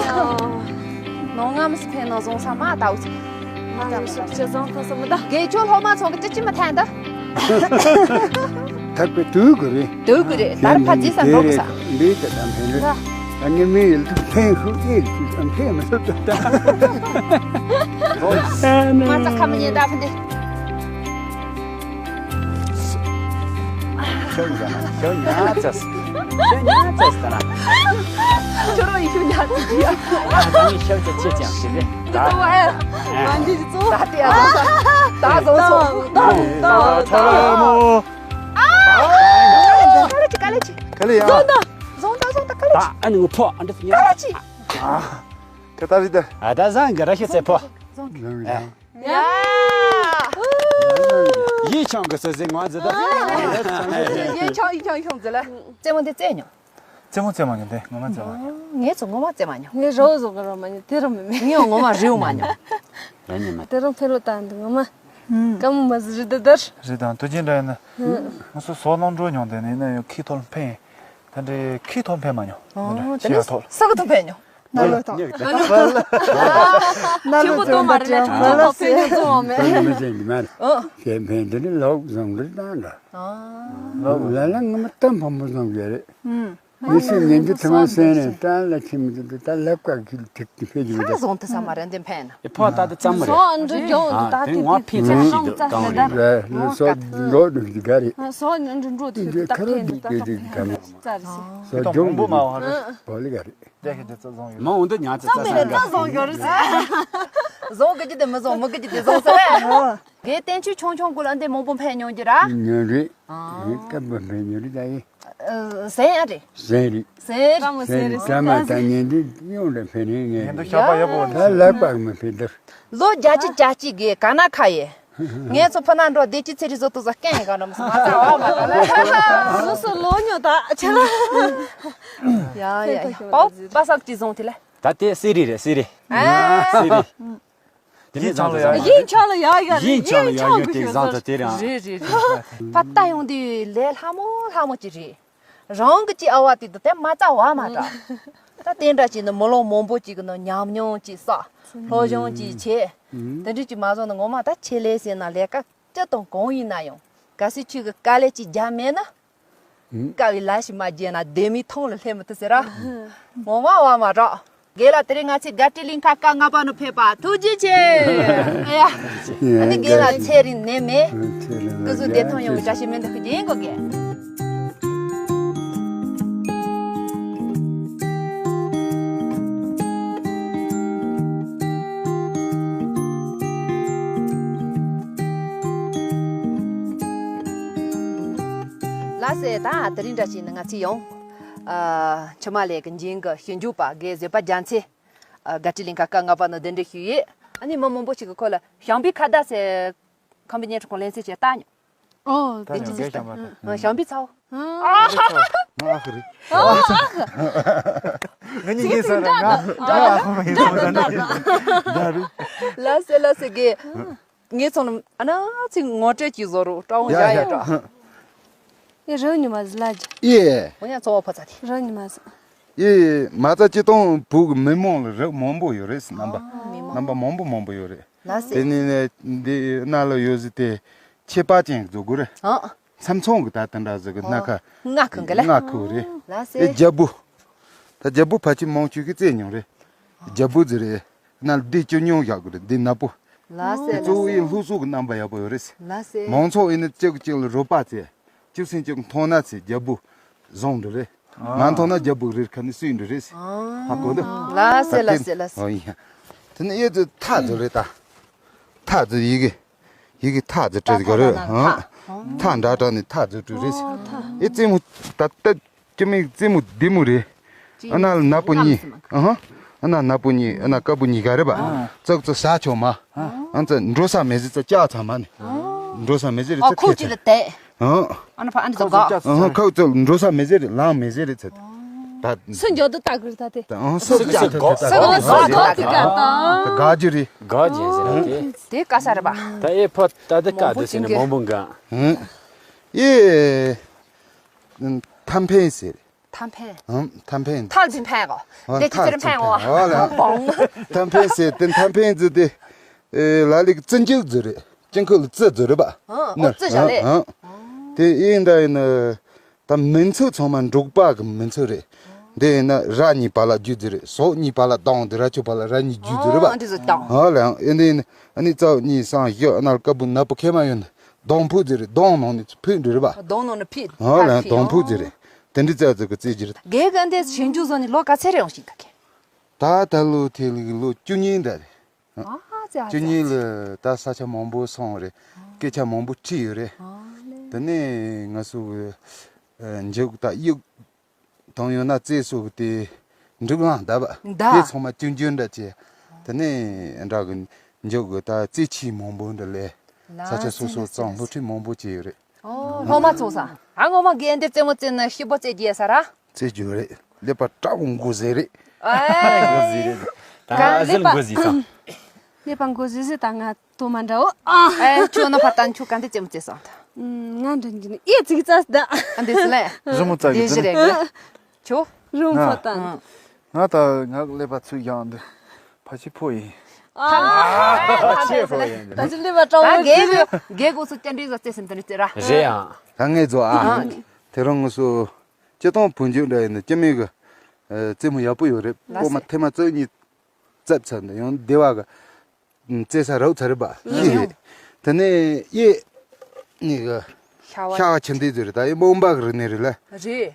ཡོ། ནོ་ང་མི་སི་ཕན་ནོ་བཟང་ས་མ་ད་འུ་ཚོ། ང་མི་སི་ཅི་བཟང་ཐོ་ས་མི་ད། དགེ་ཆོ་སློབ་མ་ཚོ་གི་ཅི་ཅི་མི་ཐན་ད། ཐག་པའི་དུས་དགོས་རེད། དུས་དགོས་རེད། ད་ར་ཕ་རྗེས་ས་འགྲོ་དགོས་ས། འདི་ལྟ་དང་ཕན་རེད། ད་ངས་མི་ཡིན་དུ་ཕན་ཤུགས་ཨེ་ཤུགས་དང་ཕན་མི་ཐུབ་ད། མ་རྩ་ཁ་མི་ཉན་ད་ཕན་དེ། ཤོ་ཉ་ཤོ་ཉ་ཙས་ཤོ་ཉ་ཙས་ད་ན། ཁྱོད་རང་ཡི་ཤོ་ཉ་ཙས་ཡ། ད་ནི་ཤོ་ཙས་ཆེ་ཅང་ཞིག་རེད་ད། ད་ད་ད་ད་ད་ད་ད་ད་ད་ད་ད་ད། ཨ། ཀ་ལེ་ཅི་ཀ་ལེ་ཅི། ཀ་ལེ་ཡ། བཟོ་ད། བཟོ་ད་བཟོ་ད་ཀ་ལེ་ཅི། ད་ཨ་ནི་ངོ་ཕོ་ཨ་འདྲ་ཉན། ཀ་ལེ་ཅི། ཨ། ཀ་ཏ་རི་ད། ཨ་ད་བཟང་གི་ར་ཤི་ཚེ་ཕོ། བཟོ་ད། ཡ། ཡིན་ཆང་གི་སོ་སོའི་ངོ་ཟེར་ད། ཡིན་ཆང་ཡིན་ཆང་ཡིན་ཆང་ཟེར་ལ། རྩེད་མོ་འདི་རྩེད་མྱོང་། རྩེད་མོ་རྩེད་མ་མྱོང་དེ་ངོ་མ་རྩེད་མ་མྱོང་། ངས་ཚོ་ངོ་མ་རྩེད་མ་མྱོང་། ངས་རོ་བཟོ་གི་རོ་མ་མྱོང་དེ་རོ་མི་མེད། ངས་ངོ་མ་རེའུ་མ་མྱོང་། ར་ཉི་མ་དེ་རོ་ཕེ་ལོ་ཏང་འདི་ངོ་མ། ཀ་མོ་མ་ཟི་རི་ད་དར། རི་དང་དུ་ཅན་འདྲ་ཡིན་ན། ང་ཚོ་སོ་ལོང་འགྲོ་མྱོང་དེ་ནི་ན་ཡོད་ཁི་ཐོར་འཕེན། ད་འདྲའི་ཁི་ཐོར་འཕེན་མ་མྱོང་། ཨོ་ད་ནི་ཤི་ཡ་ཐོར། ས་ག་ཐོར་འཕེན་མྱོང་། ན་ལོ་ཐོག་ཆེན་པོ་དོ་མ་རེད་ལ་ཆུང་ཆུང་ཐོག་ཕེན་ཡོང་ཚོང་བ་མེད། ད་ནི་མི་ཟེར་གི་མ་རེད། ཨོ། ཞེས་འཕེན་དེ་ནི་ལོག་བཟང་གི་རེད་ད་འདྲ། ལ་ལ་ང་མི་གཏམ་ཕམ་པོ་བཟང་གི་རེད། མི་སེམས་ཉན་རྒྱུ་དེ་མ་སེམས་ནས་ད་ལ་ཁྱིམ་དུ་ད་ལ་བཀག་གི་ཐིག་ཐིག་ཕེབས་ཀྱི་མི་འདུག་ད་བཟང་དུ་ས་མ་རེད་འདི་འཕེན་ན། ཨེ་ཕོ་ད་དུ་ཙམ་མ་རེད། སོ་ཨ་འདྲ་རྒྱོང་འདི་ད་ཨ་དེ་ཐིག་ངོ་ཐིག་ཕེབས་ཐིག་ཙམ་ཞིག་ཏུ་གང་རེད། རེད་ལ་སོ་འགྲོ་འགྲོ་གི་ག་རེད། སོ་ཨ་འདྲ་འགྲོ་ཐིག་འདི་ད་ཁ་རོ་ཕེབས་འདི་འདི་ད་ད་གི་ཕེབས་ག་རེད། རྩ་རེད་སོ། སོ་ཁྱེད་རང་ལྗོངས་མང་པོ་མ་འདི་བ་རེད། བོ་ལི་ག་རེད། དེ་ཁྱེད་ཚོ་བཟང་ཡོད། མ་འོང་དུ་ཉག་ཙེ་ཙ་ཙམ་མེད་ས་ན་ཙ་བཟང་ཡོད་རེད། བཟང་གི་ཅི་དེ་མི་བཟང་མི་གི་ཅི་དེ་བཟང་ས་རེད། དགེ་བསྟན་ཆོས་ཆུང་ཆུང་གུ་ལ་འདི་མང་པོ་འཕེལ་མྱོང་གི་ར། ཉོན་རེད། ཨ། ངས་སྐབས་བབ་འཕེལ་མྱོང་རེད་ད་ཡིན། ཟན་ཡ་རེད། ཟན་རེད། ཟན་རེད། ཟན་རེད་ད་མ་ད་ཉན་འདི་ཡོང་འདྲ་འཕེལ་ནས་ངས། ཉན་འདི་ཤ་པ་ཡ་པོ་ད་ལག་པ་མི་འཕེལ་འདིར། ལོ་བརྒྱད་ཅུ་གྱ་གཅིག་གི་ག་ན་ཁ་ཡེ། ངས་ཚོ་ཕུ་ན་འགྲོ་བདེ་སྐྱིད་ཚེ་རིང་བཟོ་ཏོ་ཟ་སྐད་ཡིན་ག་ན་མི་སོང་ང་ཚ་བ་མ་ད་ལ། སོ་སོ་ལོ་ཉོ་ད་ཆ་ལ། ཡ་ཡ་ཡ་པའོ་པ་སག་ཅི་བཟུང་དེ་ལ། ད་དེ་སི་རི་རེད་སི་རི། ཨ། སི་རི། དེ་ནས་བཟང་ལ་ཡ་ཡིན་ཆ་ལ་ཡ་ཡ་རེད། ཡིན་ཆ་ལ་ཡ་ཡ་དེ་བཟང་ད་དེ་རང་། རེད་རེད་རེད། ཕ་ད་ཡོང་དུས་ལས་ལྷ་མོ་ལྷ་མོ་ཅི་རེད། རང་གི་ཅི་ཨ་བ་དེ་དུ་དེ་མ་རྩ་བ་མ་འདྲ། ད་དེ་འདྲ་ཅིག་ནི་མི་ལོ་མང་པོ་ཅིག་གི་ནང་ཉམས་མྱོང་ཅིག་བསགས། སློབ་སྦྱོང་ཅིག་བྱས། དེ་འདྲ་ཅིག་མ་བཟོ་ན་ངོ་མ་ད་ཆེད་ལས་ཟེར་ན་ལས་ཀ་ཅི་དང་གང་ཡིན་ན་ཡང་གལ་སྲིད་ཁྱོད་ཀྱི་དཀའ་ལས་ཅིག་རྒྱབ་མེད་ན། དཀའ་བའི་ལས་ཤིག་མ་བརྒྱབ་ན་ལྡེ་མིག་ཐང་ལ་སླེབས་མི་ཐུབ་ཟེར་ར། ངོ་མ་བ་མ་རོགས། རྒན་ལགས་དེ་རིང་ང་ཚོའི་དགའ་སྤྲོའི་གླིང་ཁ་སྐབས་ལྔ་པ་ནང་ཕེབས་པ་ཐུགས་རྗེ་ཆེ། ཨ་ཡ། ཨ་ནི་རྒན་ལགས་ཚེ་རིང་ནད་མེད། སྐུ་གཟུགས་བདེ་ཐང་ཡོང་བའི་བཀྲ་ཤིས་སྨོན་འདུན་ཞུ་རྒྱུ་ཡིན་གོ་རྒན། ལགས་སེ་ད་དེ་རིང་འདྲ་བྱས་ན་ང་ཚོ་ཡང་། ཨ། འཆི་མ་ལས་ཀྱི་འཇིང་གི་ཞིབ་འཇུག་པ་རྒན་བཟོད་པ་རྒྱ་མཚོས། ཨ། དགའ་སྤྲོའི་གླིང་ཁ་སྐབས་ལྔ་པ་ནང་གདན་འདྲེན་ཞུས་ཡོད། ཨ་ནི་མི་མང་པོ་ཞིག་གིས་ཁོ་ལ་ཞང་པའི་ཁ་བརྡ་ཟེར། ཁམས་པའི་བརྙན་འཕྲིན་ཁང་ལེན་ཚེ་བྱས་ལྟ་མྱོང་། ཨོ། ད་དེ་ཡང་ཅི་གས་ཞང་པ་དང་། ཞང་པའི་ཚ་བོ། ཨ་ཨ་ཨ་ཨ་ཁུ་རེད། ཨ་ཨ་ཁུ། ང་གཉིས་གཉིས་ཟ་ར་ང་ང་ཨ་ཁུ་མ་ཡིན་ཟ་ར་ང་ད་རུ། ལ་སེ་ལ་སེ་གེ། ངའི་ཚོ་ནམ་ཨ་ན་ཚིག་ངོ་སྤྲོད་ཀྱི་བཟོ་རུ་ཀྲའོ་ཡ་ཡ་ཡ་ཡ་ཀྲ། ཨེ་རང་ཉི་མ་ཟི་ལ་ཇ། ཨེ། འོ་ཡ་ཚོ་བ་ཕ་ཚ་དེ། རང་ཉི་མ་ཟི། ཨེ་མ་ཚ་སྤྱི་དང་བུ་གི་མི་མང་ལ་རིགས་མང་པོ་ཡོད་རེད་རྣམ་པ། མི་མང་རྣམ་པ་མང་པོ་མང་པོ་ཡོད་རེད། ལ་སེ། དེ་ནས་ནས་འདི་ན་ལ་ཡོད་ཟི་དེ་ཁྱད་པར་ཅན་བཟོ་དགོས་རེད། ཨ། མཚམས་མཚམས་ཀྱི་ད་དེ་འདྲ་ཟིག་གི་སྣ་ཁ། ཨོ། སྔགས་ཁུང་གི་ལ། སྔགས་ཁུང་རེད། ལ་སེ། ཨེ་རྒྱལ་པོ། ད་རྒྱལ་པོ་ཕལ་ཆེར་མང་ཆེ་གིས་རྩེ་མྱོང་རེད། རྒྱལ་པོ་ཟེར་རེད། ན་ལ་འདི་ཅི་ཉུང་བཞག་གི་རེད་འདི་ནག་པོ། ལ་སེ། དེ་གཙོ་བོ་ཡི་ལྷུ་སུག་གི་རྣམ་པ་ཡག་པོ་ཡོད་རེད། ལ་སེ། མང་ཚོགས་ཡིན་ན་གཅིག་གཅིག་ལ་རོགས་པ་བྱས། གཅིག་སེམས་གཅིག་མཐོང་ན་ཚེ་རྒྱལ་པོ་བཟང་འདྲ་རེད། ང་མཐོང་ན་རྒྱལ་པོ་རེད་ཁ་ནི་སུས་འདྲ་རེད། ཧ་གོ་འདུག་ལ་སེ་ལ་སེ་ལ་སེ། ཨོ་ཡ། དེ་ནི་ཨེ་ཙི་ཐག་ཟེར་རེད་ད། ཐག་ཟེར་ཡི་གེ་ཡི་གེ་ཐག་ཟེར་བྲིས་གི་རེད། ཐག་འདྲ་དྲ་ནི་ཐག་ཟེར་བྲིས་རེད། ཨེ་རྩེ་མོ་ད་ལྟ་སྐྱི་མིག་རྩེ་མོ་བདེ་མོ་རེད། ཨ་ན་ལ་ནག་པོ་གཉིས། ཨ་ན་ནག་པོ་གཉིས་ཨ་ན་དཀར་པོ་གཉིས་ག་རེད་པ། ཙག་ཙག་ཟ་ཆོག་མ། ཨ་ཙ་འགྲོ་ས་མེད་ཟེར་ཙ་ལྕགས་ཚང་མ་ནི། འགྲོ་ས་མེད་ཟེར་རེད་ཨ་ཙ་ཁོག་ཁེ་ཅིག་ལ་བསྡད། ཨ་ན་ཕ་ཨ་ནི་ཙ་ག་ཨ་ཁོག་ཙ་འགྲོ་ས་མེད་ཟེར་རེད་ལངས་མེད་ཟེར་རེད་ཙ། ད་སུ་འཇོག་ཏུ་ལྟ་གི་རེད་ད་དེ། ཨ་སུ་ལྕགས་ཐ་ཐ་ད་སུ་ག་ཟ་ཐ་ཐ་ག་ད། ད་ག་ཅི་རེད། ག་ཅི་ཟེར་དེ། དེ་ག་ས་རེད་པ། ད་ཨེ་ཕོ་ད་དེ་ག་དེ་ཟེར་ནས་མང་པོ་འགའ། ཨེ། ཐམ་འཕེན་ཟེར། ཐམ་འཕེན། ཨང་ཐམ་འཕེན། ཐལ་ཚིག་འཕེན་གོ། འདི་ཅི་ཅི་ཚེར་འཕེན་གོ། ཨོ་ལ། བོང་། ཐམ་འཕེན་ཟེར་དེ་ཐམ་འཕེན་ཟེར་དེ། ཨེ་ལ་ལིག་བཙུན་འཇུག་ཟེར་རེད། སྤྱང་ཁུ་ལ་བཙུ་ཟེར་རེད་པ། ཨང་ཨོ་བཙུ་བཞག་ལེ། ཨང་། དེ་ཨེ་འདྲ་ཡིན་ན། ད་མིང་ཚིག་ཚང་མ་འབྲོག་པ་གི་མིང་ཚིག་རེད། འདི་ཡིན་ན་ར་གཉིས་བར་ལ་བརྗོད་རྒྱུ་རེད། ཟོག་གཉིས་བར་ལ་སྡོང་དེ་ར་ཆུ་བར་ལ་ར་གཉིས་བརྗོད་རྒྱུ་རེད་པ། ཨོ་འདི་ཟོ་སྡོང་། ཧ་ལས་ཨེ་འདི་ཡིན་ན་ཨ་ནི་རྩ་བ་གཉིས་སང་བཞི་ཨ་ན་ལ་ཀ་བུ་ན་བུ་ཁེ་མ་ཡོད་ན་སྡོང་ཕུ་ཟེར་རེད། སྡོང་ནང་ནས་ཕུ་འདྲི་རེད་པ། སྡོང་ནང་ནས་ཕུ། ཧ་ལས་ཕུ་སྡོང་ཕུ་ཟེར་རེད། དེ་འདྲི་རྩ་ཚིག་གི་རྩེ་རྒྱུ་རེད། རྒན་ག་འདི་ཞིབ་འཇུག་བཟོ་ནས་ལོ་ག་ཚད་རེད་ཡོང་ཞིག་ད་གེ། ད་ད་ལོ་དེ་ལོ་བཅུ་གཉིས་འདྲ་རེད། ཨ་ཙི་ཨ་ཙི་ཨ་ཙི། ཁྱོད་གཉིས་ལ་ད་ས་ཆ་མང་པོ་སོང་རེད། སྐད་ཆ་མང་པོ་དྲིས་ཡོད་རེད། ཨ་ལེ། དེ་ནས་ང་ཚོ་གི་མཇུག་ད་གཡུག་དང་ཡང་ན་རྩེ་སོ་གི་དེ་འབྲུག་ལང་ད་བ། ད་དེ་ཚང་མ་ཅུང་ཅུང་འདྲ་བྱས། དེ་ནས་འདྲ་གི་མཇུག་གི་ད་རྩེ་ཆེ་མང་པོ་འདྲ་ལས། ལ་ས་ཆ་སོ་སོ་ཙང་སློབ་ཁྲིད་མང་པོ་བྱས་ཡོད་རེད། ཨོ་སློབ་མ་ཚོ་ས། ཨ་ངོ་མ་རྒན་དེ་རྩེད་མོ་རྩེ་ན་ཤི་པོ་རྩེ་རྒྱུ་ཡ་ས་ར། རྩེ་རྒྱུ་རེད། ཀླད་པ་དྲག་པོ་མགོ་ཟེ་རེད། ཨེ། མགོ་ཟེ་རེད། ད་ཨ་ཟེ་མགོ་ཟེ་སོང་། ཀླད་པ་མགོ་ཟེ་ཟེ་ད་ང་དོ་མ་འདྲ་བོ། ཨེ་ཁྱོད་ན་ཕ་ཏན་ཁྱོད་ག་འདི་རྩེད་མོ་རྩེ་སོང་ད། ང་འདྲ་འདི་ནི་ཨེ་ཙིག་ཙག་ད། ཨ་འདི་སི་ལེ། རི་མོ་ཙག་དེ་གི་ཟེ་རེད་གི། ཁྱོད། རི་མོ་ཕ་ཏན། ང་ད་ང་ཀླད་པ་ཚུགས་ཡང་འདི་ཕ་ཆི་ཕོ་ཡིན། ཨ་ཆེ་ཕོ་ཡིན། ད་ཅི་ཀླད་པ་དྲག་པོ་ད་རྒན་གི་རྒན་གོ་སུ་ཅན་འདྲི་ཟ་རྩེ་སེམས་ད་ནི་རྩེ་ར། རེད་ཡ། ད་ངས་ཚོ་ཨ། དེ་རང་ངོ་སུ། སྤྱི་བཏང་བུ་འཇུག་འདྲ་ཡིན་ན་སྐྱེ་མེད་གི། རྩེད་མོ་ཡག་པོ་ཡོད་རེད། ལགས་སོ། སྐོར་མ་ཐེངས་མ་བཅུ་གཉིས་རྩེབ་ཚར་འདི་ཡང་སྡེ་བ་གི། རྩེ་ས་རག་ཚར་རེད་པ། ཤེས་རེད། དེ་ནས་གཡས། གཉིས་གི། ཤ་བ། ཤ་བ་ཆེ་འདི་ཚོ་རེད། ད་ཡིན་རྨོངས་པ་གི་རིག་གནས་རེད་ལ། རེད།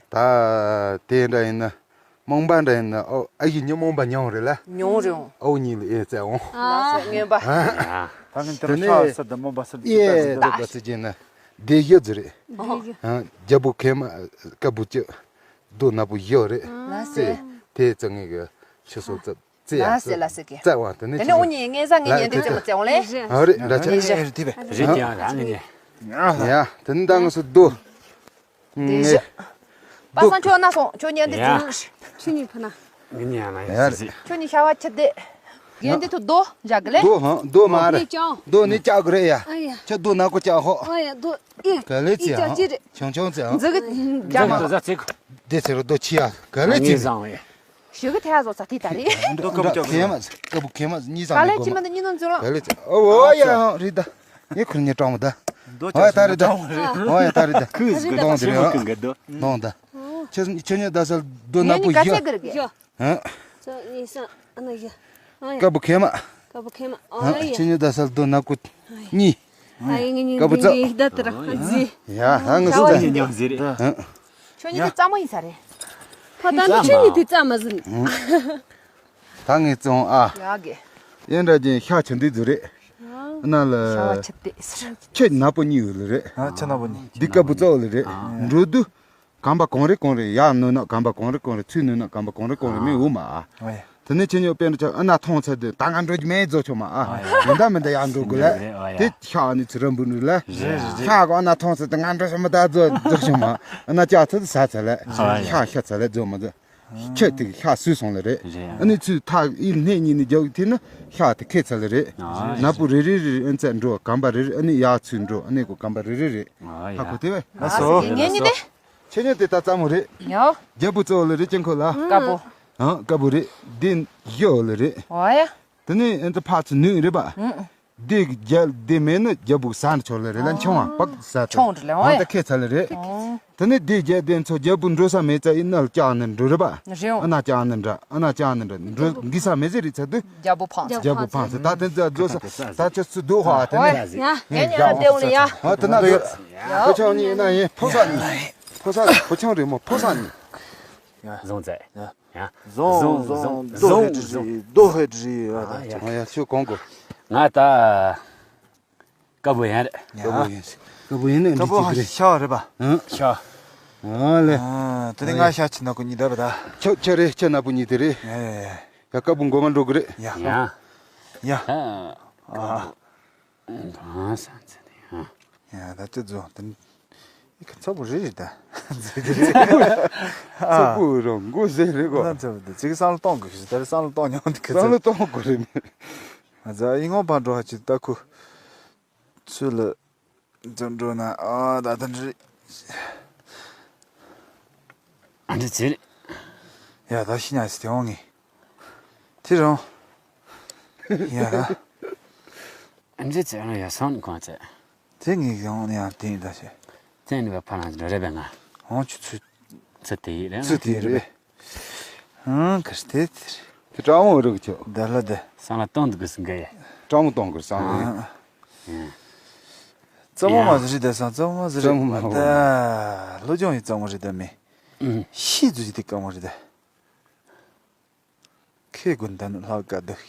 ད་དེ་འདྲ་ཡིན་ན། རྨོངས་པ་འདྲ་ཡིན་ན་ཨོ་ཨ་ཡི་ཉི་རྨོངས་པ་མྱོང་རེད་ལ། མྱོང་རེད་འོང་། ཨོ་གཉིས་ལ་ཨེ་རྩེ་འོང་། ལགས་སོ་རྔན་པ། ད་ངན་དེ་ལ་ཤ་བ་སར་དང་རྨོངས་པ་སར་དང་ཨེ་ད་ཚོ་རེད་པ་ཚེ་རྒྱན་ན། སྡེ་བཞི་ཚོ་རེད། སྡེ་བཞི། རྒྱལ་པོ་མཁལ་མ་ཀ་བུ་བཅུ། རྡོ་ནག་པོ་བཞི་རེད། ལགས་སེ། དེ་རྩེ་ངེས་གི་ཆུ་སོ་རྩེ་རྩེ་ཡ། ལགས་སེ་ལགས་སེ་གི། རྩེ་བ་དེ་ནས་དེ་ནས་འུ་གཉིས་ངན་ས་ངན་ངན་དེ་རྩེ་མ་རྩེ་འོང་ལེ། ཨ་རེད་འདྲ་ཆ། རེད་རེད་རེད་དེ་བས། རེད་ཀྱང་རང་ངན་ངན། ཡ་དེ་ནས་ད་ང་ཚོ་རྡོ། དེ་བཞི། པ་སངས་ཁྱོད་ན་སོང་ཁྱོད་ཉན་དེ་ཡ། ཚིག་ཁྱོད་གཉིས་ཕ་ན། ངན་ངན་ཡ་ཡ་རེད། ཁྱོད་གཉིས་ཤ་བ་ཁྱི་དེ། ཡན་དེ་ཐུ་རྡོ་བཞག་གི་ལེ། རྡོ་ཧང་རྡོ་མ་རེད། ནས་ཀྱང་། རྡོ་ནས་བཅག་གི་རེད་ཡ། ཨ་ཡ། ཁྱོད་རྡོ་ནག་པོ་བཅག་ཧོ། ཨ་ཡ་རྡོ་ཨེ། ག་ལེ་ཨེ་ཅི་ཨ། ཅག་ཅི་རེད། ཆུང་ཆུང་ཙེ་ཨ། འཛི་གི་རྒྱ་མ། ཟ་ཚིག་དེ་ཚེ་རུ་རྡོ་ཆི་ཡ་ག་ལེ་ཅི་ངས་རེད། བཟང་བས། ཞུ་གི་ཐལ་བཟོ་ས་དེ་ད་རེད། རྡོ་ཀ་བུ་ཀ་བུ་ཁེ་མ་ཀ་བུ་ཁེ་མ་གཉིས་ཀ་ཙམ་ལེ་ལེ་གོ་མ། ཀ་ལེ་ཅི་མ་འདི་གཉིས་ནང་འཛུལ་ལ། ག་ལེ་ཅི་ཨོ་ཨོ་ཡ་རེད་ད། ངས་ཁུར་ཉེ་གྲོང་མོ་ད། རྡོ་ཨོ་ཡ་ད་རེད་ད། ཨོ་ཡ་ད་རེད་ད། ཁུ་ཟིག་གི་རྡོ་ཟིག་རེད་ཨ། རྡོ་ད། ཁྱོད་ཁྱོད་ཉེ་ད་སལ་རྡོ་ནག་པོ་ཡ། ཡ། ཧ། ཙོ་གཉིས་སམ་ཨ་ན་ཡ། ཨ་ཡ། ཀ་བུ་ཁེ་མ། ཀ་བུ་ཁེ་མ། ཨ་ཡ། ཁྱོད་ཉིད་ད་སལ་རྡོ་ནག་པོ་གཉིས། ཨ་ཡ་ངེད་གཉིས་ཀ་བུ་ཙོ། འདི་ད་ལྟ་ར་ཨ་ཙི། ཡ་ཧ་ང་སུ་ད། ཉོ་ཟེར་རེད། ཁྱོད་གཉིས་དེ་རྩ་མོ་ཡིན་ས་རེད། ཕ་ད་ནི་ཁྱོད་གཉིས་དེ་རྩ་མ་ཟིན། ད་ངས་བཙོང་ཨ། ཡ་གེ། ཡན་འདྲ་ཅན་ཤ་ཆུ་འདི་ཚོ་རེད། ཨ་ན་ལ། ཤ་བ་ཆུ་དེ་ཟེར། ཁྱོད་ནག་པོ་གཉིས་ཡོད་ལ་རེད། ཨ་ཁྱོད་ནག་པོ་གཉིས། འདི་ཀ་བུ་ཙོ་ལ་རེད། འགྲོ་དུས། གམ་པ་གང་རེ་གང་རེ་ཡར་ནུར་ན་གམ་པ་གང་རེ་གང་རེ་ཚུར་ནུར་ན་གམ་པ་གང་རེ་གང་རེ་མི་འོ་མ་ཨ། ཨོ་ཡ། དེ་ནས་ཁྱེད་ཉོ་དཔེ་འདྲ་ཆགས་ཨ་ན་ཐོང་ཚར་དུས་ད་ང་འགྲོ་རྒྱུ་མེད་རྫོགས་ཆོག་མ་ཨ། ཨོ་ཡ། མི་འདའ་མི་འདའ་ཡར་འགྲོ་དགོས་ལ། ཨོ་ཡ། དེ་ཤག་ཨ་ནི་ཚུར་རམ་བུ་འགྲོ་ལ། རེད་རེད་རེད། ཤག་གོ་ཨ་ན་ཐོང་ཚར་དུས་ང་འགྲོ་ཤོག་མི་འདའ་རྫོགས་རྫོགས་ཆོག་མ་ཨ། ཨ་ན་ལྕགས་ཚར་དུས་ཟ་ཚར་ལ། ཨོ་ཡ། ཤག་ཤ་ཚར་ལ་རྫོགས་མ་རྫོགས། ཁྱོད་དེ་ཤག་སུས་སོང་ལ་རེད། རེད། ཨ་ནི་ཚུར་ཐག་ཨི་སྣེ་གཉིས་ནས་རྒྱག་དེ་ན་ཤག་དེ་ཁེ་ཚར་ལ་རེད། ཨོ་ཡ། ནག་པོ་རེ་རེ་རེ་ཨ་ཚར་འགྲོ་གམ་པ་རེ་རེ་ཨ་ནི་ཡར་ཚུར་འགྲོ་ཨ་ནི་གོ་གམ་པ་རེ་རེ་རེད། ཨོ་ཡ། ཧ་གོ་དེ་བས། ཨ་སོ། ངེད་གཉིས་དེ། ཁྱེད་གཉིས་དེ་ད་ཙམ་མོ་རེད། ཡོ། རྒྱལ་པོ་གཙོ་བོ་ལ་རེད་ཅན་ཁོ་ལ། ཀ་བུ། ཨང་ཀ་བུ་རེད། འདི་ཡོ་ལ་རེད། ཨོ་ཡ། དེ་ནས་ཨན་ཙི་ཕག་ཚོ་ནུས་རེད་པ། ཨང་། འདི་རྒྱལ་འདི་མེད་ནི་རྒྱལ་པོ་ཟ་ནི་ཆོག་ལ་རེད་ལ་ཆང་བ་པག་ཟ་ཆོག་ཆང་རེད་ལ་ཨོ་ཨང་ཡ། ད་ཁེ་ཚ་ལ་རེད། ཨང་། དེ་ནས་འདི་རྒྱལ་དེ་ཚོ་རྒྱལ་པོ་འགྲོ་ས་མེད་ཙ་ཡིན་ན་ལ་ལྕགས་ནི་འགྲོ་རེད་པ། རེད་ཨང་། ཨ་ན་ལྕགས་ནི་འདྲ་ཨ་ན་ལྕགས་ནི་འདྲ་འགྲོ་འགི་ས་མེད་ཟེར་རེད་ཚ་དུས། རྒྱལ་པོ་ཕང་ཚ། རྒྱལ་པོ་ཕང་ཚ་ད་དེ་ཚོ་འགྲོ་ས་ད་ཁྱོད་ཚོ་སྡུག་ཧ་དེ་ནས། ཡ་ཡ་ཡ་དེ་འོ་ལ་ཡ། ཨ་དེ་ན་འགྲོ། ཁོ་ཆང་གཉིས་ན་ཡིན་ཕོ་ས་གཉིས། ཕོ་ས་ཕོ་ཆང་རེད་མོ་ཕོ་ས་གཉིས། བཟུང་ཚེ། ཡ། བཟུང་བཟུང་བཟུང་། རྡོ་ཧེ་ཏྲི་རི་རྡོ་ཧེ་ཏྲི་རི། ཨ་ཡ་ཁྱོད་གོང་གོ། ང་ད་ཀ་བུ་ཡན་རེད། ཀ་བུ་ཡན་ཀ་བུ་ཡན་ནས་ཀ་བུ་འདི་ཅིག་རེད། ཤ་རེད་པ། ཨང་། ཤ། ཨ་ལེ། ཨ་དེ་ནས་ང་ཤ་ཆི་ན་གོ་གཉིས་ད་རེད་ད། ཁྱོད་ཁྱོད་རེད་ཁྱོད་ནག་པོ་གཉིས་དེ་རེད། ཡ་ཡ་ཡ། ཡ་ཀ་བུ་མགོ་མ་འགྲོ་གི་རེད། ཡ། ཡ། ཡ། ཨ། གང་ས་ཚེ་ནས་ཡང་། ཡ་ད་ཅི་རྫོང་དེ་ཨི་ཁ་ཚ་པོ་རེད་རེད་ད། ཚ་པོ་རང་མགོ་ཟེར་རེད་གོ། ན་ཚ་པོ་དེ་ཅིག་བསམ་བློ་གཏོང་དགོས་ཤིག་ད་རེས་བསམ་བློ་གཏོང་མྱོང་དེ་ཁ་ཚ། བསམ་བློ་གཏོང་དགོས་རེད་མེད། ང་ཚ་ཨི་ངོ་ཕར་འགྲོ་ཧ་ཅི་ད་ཁུ་ཚུལ་ལ་འཛོམས་འགྲོ་ན་ཨ་ད་ད་འདྲི། ཨ་འདྲི་ཚེ་རེད། ཡ་ད་ཤི་ཉ་སི་དེ་འོང་ངི་དེ་རང་། ཡ་ད། ཨ་འདྲི་ཚེ་རང་ཡ་སང་གང་ཚེ། དེ་ངས་ཡང་ནས་ཡང་དེ་ཡིན་ད་ཤེས། བཙན་ནི་བ་ཕ་ལང་ཅི་རེད་པས་ང་། ཧོང་ཆུ་ཚུད། ཚུད་དེ་ཡིན་རེད། ཚུད་དེ་ཡིན་རེད། ཧང་གར་དེ་དེ་རེད། དེ་སྤྲང་མོ་རུག་ཆོག་ད་ལ་དེ། སང་ལ་གཏོང་འདུག་གི་སིང་ག་ཡ། སྤྲང་མོ་གཏོང་གི་སང་ལ། ཨ། ཨ། རྩ་མོ་མ་ཟི་རི་དེ་སང་རྩ་མོ་མ་ཟི་རི། རྩ་མོ་མ་ད་ལོ་ལྗོངས་ཡི་རྩ་མོ་རི་དེ་མེ། ཤི་ཟི་རི་དེ་ཀ་མོ་རི་དེ། ཁེ་དགོན་ད་ནི་ལྷག་དཀའ་སྡུག་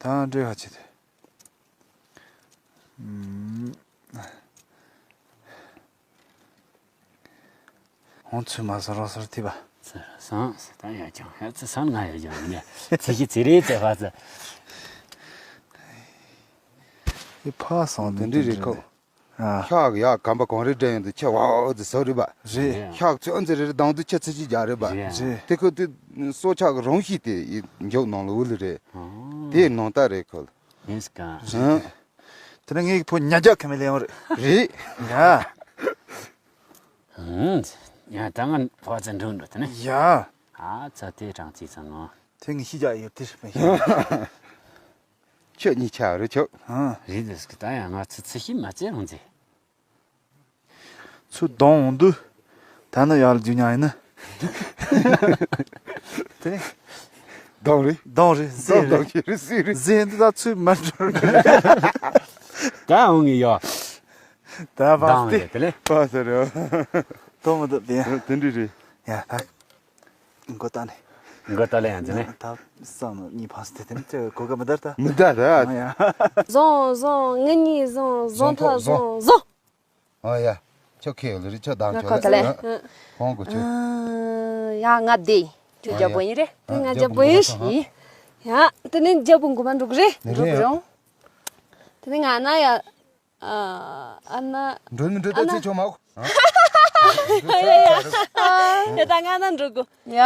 ད་འདྲེ་ཧ་ཆེ་དེ། ཧོང་ཚུ་མ་སོ་རོ་སོར་ཐི་བ། སང་ད་ཡ་ཅང་ཧ་ཚི་སང་ང་ཡ་ཅང་ནི་ཚི་ཤི་ཚི་རེ་ཚི་ཧ་ཚི། ཡི་ཕ་སང་དེ་འདྲི་རེ་ཁོ། ཤག་ཡག་གམ་པ་གང་རེ་འདྲ་ཡོང་དུ་ཁྱི་བ་འོ་ཙི་སོ་རེ་བ། རེད། ཤག་ཚོན་ཙི་རེ་རེ་དང་དུ་ཁྱི་ཚི་ཅི་རྒྱ་རེ་བ། རེད། དེ་ཁོ་དེ་སོ་ཆག་གི་རང་ཤི་དེ་ཡི་མགྱོགས་ནང་ལ་འུ་ལུ་རེད། དེ་ནང་ལྟ་རེད་ཁོ། ཡིན་སི་ཀ། དེ་ནས་ངའི་ཕོ་ཉ་རྒྱ་ཁ་མི་ལེན་བ་རེད། རེད། ཡ། ཡ་ད་ང་ཕོ་ཙི་འགྲོ་འགྲོ་དེ་ནས། ཡ། ཨ་ཙི་དེ་གྲང་ཙི་ཙང་ང་། དེ་ངས་ཤི་རྒྱ་ཡོད་དེ་རེད་པས། ཁྱོད་གཉིས་ཆ་རུ་ཆོག་རེད་འདུག་སི་ཀ་ད་ཡ་ང་ཚི་ཚི་ཤི་མ་ཙེ་རང་ཙི། ཚུར་གདོང་འོང་དུས། ད་ནི་ཡར་ལ་རྒྱུག་ཉག་ཡིན་ན། དེ་ནི། གདོང་རེད། གདོང་རེད་ཟེར་གདོང་རེད། གདོང་ཁྱེར་རེད་སུས་རེད། ཟེར་འདི་ད་ཚུར་མ་འགྲོ་རེད། ད་འོང་ངེ་ཡོ། ད་བ་གདོང་སྟེ། རེད་དེ་ལས། བ་ཟེར་རེད། གདོང་མི་འདུག་དེ་ཡང་། དེ་འདྲ་རེད། ཡ་ད། མགོ་བཏགས་ནས། མགོ་བཏགས་ལ་ཡང་འཛིན་ནས། ད་བསམ་ནོ་གཉིས་ཕངས་སུ་དེ་དེ་ནི་ཅི་གོ་ག་མི་དར་ད། མི་དར་ད། ཨ་ཡ། བཟུང་བཟུང་ངེད་གཉིས་བཟུང་བཟུང་ཐག་བཟུང་བཟུང་། ཨོ་ཡ། ཁྱོད་ཁེ་ཡོད་ལ་རི་ཁྱོད་དང་ང་ཁྱོད་ཁ་ལ་ལ་ཡ། ཧོང་གོ་ཁྱོད། ཡ་ང་བདེ། ཁྱོད་རྒྱལ་པོ་ཡིན་རེད། དེ་ང་རྒྱལ་པོ་ཡིན་ཡིན། ཡ་དེ་ནི་རྒྱལ་པོ་མགོ་མ་འགྲོ་གི་རེད། འགྲོ་གི་རེད། དེ་ནི་ང་ན་ཡ། ཨ་ན། འགྲོ་མི་འགྲོ་ད་ཨ་ན་ཚེ་ཆོག་མ་གོ། ཡ་ཡ་ཡ། ད་ང་ན་འགྲོ་གོ། ཡ།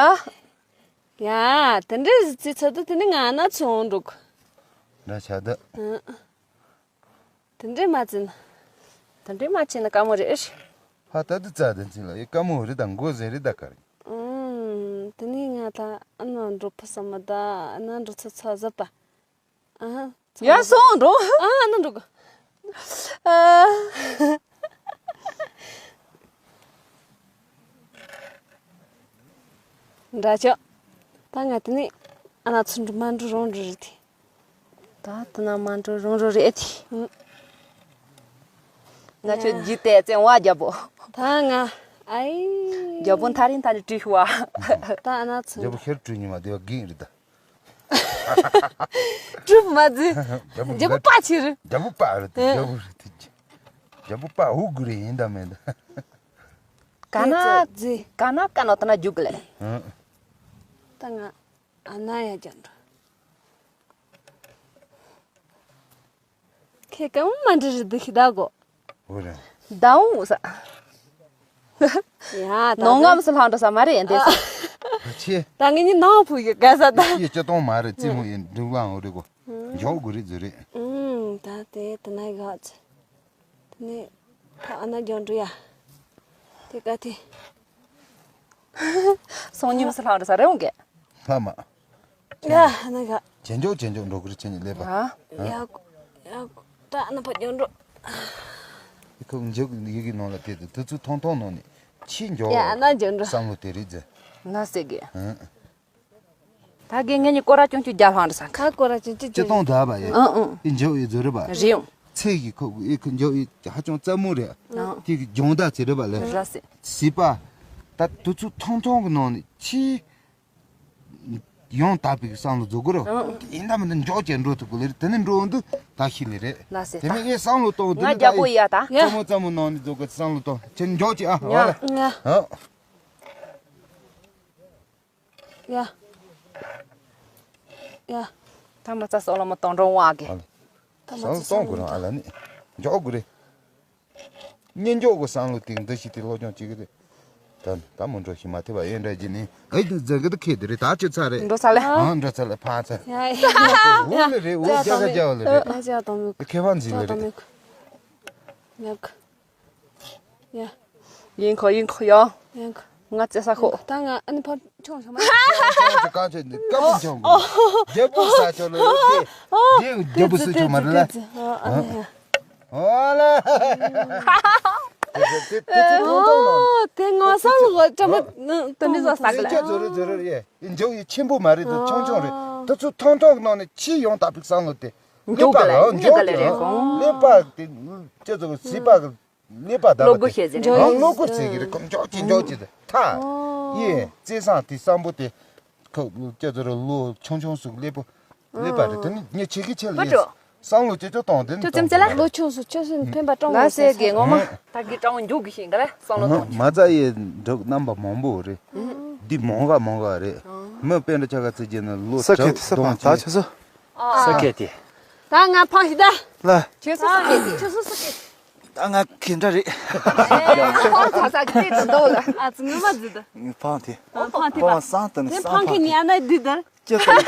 ཡ་དེ་འདྲའི་ཚེ་ཚོད་དུ་དེ་ནི་ང་ན་ཚོང་འགྲོ་གོ། འདྲ་ཆགས་ད། དེ་འདྲའི་མ་བྱིན། དེ་འདྲའི་མ་བྱིན་ན་དཀའ་མོ་རེད། ཧ་ད་དུ་རྩ་དེ་འཛིན་ལ་ཡི་དཀའ་མོ་རེད་ད་མགོ་ཟེར་རེད་ད་གར། ཨུམ། དེ་ནས་ང་ད་ཨ་ན་འགྲོ་ཕོ་བསམ་མ་ད་ཨ་ན་འགྲོ་ཚ་ཚ་ཟབ་པ། ཨ་ཧ། ཡ་སོང་འགྲོ། ཨ་ཨ་ན་འགྲོ་གི། ཨ། འདྲ་ཆོག་ད་ང་དེ་ནས་ཨ་ན་ཚུར་འགྲོ་མ་འགྲོ་རང་འགྲོ་རེད་དེ། ད་དེ་ན་མ་འགྲོ་རང་རོ་རེད་དེ། ང་ཁྱོད་ཡ། རྒྱུད་དེ་བཙན་བ་རྒྱལ་པོ། ད་ང་ཨའི། རྒྱལ་པོ་མཐའ་རིང་མཐའ་རིང་བྲིས་ཤུ་བ། ད་ཨ་ན་ཚུར་རྒྱལ་པོ་འགྲོ། ཤེར་བྲིས་ཉི་མ་དེ་བ་གིན་རེད་ད། གྲུབ་མ་ཟིན། རྒྱལ་པོ་རྒྱལ་པོ་རྒྱལ་པ་ཆེ་རེད། རྒྱལ་པོ་པ་རེད་དེ། ཨེ། རྒྱལ་པོ་རེད་དེ། རྒྱལ་པོ་པ་འུ་དགུ་རེད་ཡིན་ད་མེད་ད། ག་ན་ཟིན། ག་ན་ག་ན་ད་ན་རྒྱུག་གི་ལེ། ཧང་། ད་ང་ཨ་ན་ཡ་རྒྱ་འགྲོ། ཁེ་ཀ་མ་འདྲི་རི་འདི་ཤི་ད་གོ། འོ་རེད། ད་འུ་ས། ཡ་ད་ནོ་ད་ངམ་སུ་ལྷང་འགྲོ་ས་མ་རེད་འདི་ས། ཆེ། ད་ངེད་གཉིས་ནང་ཕུག་གི་ག་ས་ད། ཡི་སྤྱི་སྟོང་མ་རེད་རྩེད་མོ་ཡིན་འགྲིག་ལང་འོ་རེད་གོ། འཇོག་དགོས་རེད་ཟེར་རེད། ཨུམ་ད་དེ་དེ་ན་ཡོད། དེ་ནས་ཕ་ཨ་ན་རྒྱ་འགྲོ་ཡ། དེ་ག་དེ། སང་ཉིན་སུ་ལྷང་འགྲོ་ས་རེད་འོང་གི། ལྷ་མ། ཡ་ཨ་ན་ག་ཇེ་མགྱོགས་ཇེ་མགྱོགས་འགྲོ་གི་རེད་ཁྱེད་གཉིས་ལས་པ། ཡ་ཡ་ད་ཨ་ན་ཕ་རྒྱ་འགྲོ། ཁོ་མཇུག་ཡི་གེ་ནང་ལ་དེ་དུས་དུས་ཚོད་ཐུང་ཐུང་ནང་ནས་ཕྱིས་མགྱོགས་ཡ་ཨ་ན་རྒྱ་འགྲོ་བསམ་བློ་དེ་རེད་ཟེར། ན་ཟེར་གི། ཧང་། ད་གི་ངེད་གཉིས་སྐོར་ར་ཅུང་ཅུང་རྒྱ་ལྷང་རེད་ས་ཁ། ཁ་སྐོར་ར་ཅུང་ཅུང་སྤྱི་སྟོང་ད་བ་ཡ། ཨང་ཨང་། ཨི་འཇོག་ཡི་ཟོ་རེད་པ། རེད་ཡོང་། ཚེ་གི་ཁོ་ཨི་ཁོ་འཇོག་ཡི་ཧ་ཅང་རྩ་མོ་རེད། ཨང་། དེ་གི་སྦྱོང་བརྡར་ཚེ་རེད་པ་ལེ། ར་སེ། སྲིད་པ། ད་དུས་ཚོད་ཐུང་ཐུང་གི་ནང་ནས་ཕྱིས། ཡང་དག་པའི་བསམ་བློ་རྫོགས་དགོས་རེད། ཨང་། ཡིན་ད་མིན་ད་མགྱོགས་ཅན་འགྲོ་ཐུབ་དགོས་ལེ་རེད་དེ་ནི་འགྲོ་འོང་དུས་ད་ཤི་ལེ་རེད། ལ་སེ་དེ་ནི་ད་ངས་བསམ་བློ་གཏོང་ང་དུས་ནི་རྒྱལ་པོ་ཡ་ད། རྩ་མོ་རྩ་མོ་ནང་ནས་རྫོགས་དགོས་བསམ་བློ་གཏོང་ཁྱེད་མགྱོགས་ཅིག་ཨ་ཡ་ཧོ་ལེ། ཡ། ཧོ། ཡ། ཡ། ཐ་མ་ཚ་སོགས་ལ་མ་གཏོང་འགྲོ་བ་གི། ཧ་ལེ། ད་མ་བསམ་བློ་གཏོང་དགོས་རང་ཨ་ལ་ནི། མགྱོགས་དགོས་རེད། གཉེན་མགྱོགས་ཀྱི་བསམ་བློ་དེ་འདི་ཞིག་དེ་སློབ་སྦྱོང་བྱེད་ཀྱི་རེད། ད་ད་མོ་འགྲོ་ཞིག་མ་ཐེ་བ་ཨེ་འདྲ་ཅི་ནི་ཨེ་འདི་འཛིན་གི་འདི་ཁེ་དེ་རེད་ད་ཅི་ཚ་རེད། འགྲོ་ཚ་ལེ། ཨང་འགྲོ་ཚ་ལེ་ཕ་ཚ། ཡ་ཡ། འུ་ལེ་རེད་འུ་རྒྱ་ག་རྒྱ་བ་ལེ་རེད། ཨ་ཅག་དང་མི་ཁེ་ཕན་ཟིག་ལེ་རེད། ཡག་ཡ། ཡིན་ཁོ་ཡིན་ཁོ་ཡོ། ཡིན་ཁོ། ང་བཙལ་ས་ཁོ། ད་ང་ཨ་ནི་ཕར་ཆོག་ཆོག་མ་རེད། ཆོག་ཆོག་གང་ཆོག་ནི་སྐམ་པོ་ཆོག་གོ། རྒྱལ་པོ་ས་ཆོག་ལ་རེད་དེ། དེ་རྒྱལ་པོ་སུ་ཆོག་མ་རེད་ལ། ཨ་ནི་ཡ། ཨོ་ལ། དེ་དེ་དེ་ཚོ་ཐོང་ཐོང་ནང་ཨོ། དེ་ང་བསམ་བློ་ཅམ་མ་དེ་མི་བཟོ་ས་གི་ལ། ཅ་ཅ་ཛོ་རེ་ཛོ་རེ་རེད། འཇོག་ཡི་ཆེན་པོ་མ་རེད་དེ་ཆུང་ཆུང་རེད། ཨོ། དེ་ཚོ་ཐོང་ཐོང་ནང་ནས་ཆི་ཡོང་ད་པིག་བསམ་བློ་དེ། འཇོག་གི་ལ་འཇོག་གི་ལ་རེད་གོང་། ཀླད་པ་དེ་ཅ་ཙོ་གི་སྲིད་པ་གི་ཀླད་པ་བདག་པོ་དེ་བློ་སྒོ་ཤེས་ཟེར་རེད། ཨང་བློ་སྒོ་ཚིག་གི་རེད་གོང་འཇོག་ཅི་འཇོག་ཅི་དེ་ཐ། ཨོ། ཡེ་བརྩེ་སེམས་དེ་བསམ་པོ་དེ། ཁོ་ཅ་ཙོ་རེ་ལོ་ཆུང་ཆུང་སུ་ཀླད་པོ། ཀླད་པ་རེད་དེ་ནི་ངས་ཆེ་གི་ཆེ་ལ་ཡིན། བསམ་བློ་ཅོ་ཅོ་གཏོང་དེ་ནི་ཅོ་ཙམ་ཅེ་ལ། ལོ་ཆུང་སུ་ཆོས་སུ་ཕན་པ་གྲོང་ལ་སེ་གེ་ངོ་མ། ད་གི་གྲོང་འཇུག་གི་ཤིང་ག་ལ་བསམ་བློ་གཏོང་མ་རྩ་ཡི་འབྲོག་རྣམ་པ་མང་པོ་རེད། འདི་མང་ག་མང་ག་རེད། མི་དཔེ་འདྲ་ཆ་ག་ཚེ་རྒྱལ་ན་ལོ་ས་ཁེ་དེ་ས་བང་ད་ཆ་ས། ས་ཁེ་དེ། ད་ང་ཕང་ཞིག་ད། ལ། ཆོས་སུ་ས་ཁེ་དེ་ཆོས་སུ་ས་ཁེ་དེ། ད་ང་གི་འདྲ་རེད། ཨ་ཚ་ཚ་གི་དེ་དུ་འདོག་ལ། ཨ་ཙི་ངོ་མ་ཟིག་ད། ཕང་དེ། ཕང་དེ། ཕང་སང་དང་སང་ཕང་གི་ཉ་ན་དུ་ད། ཅི་ལྟར་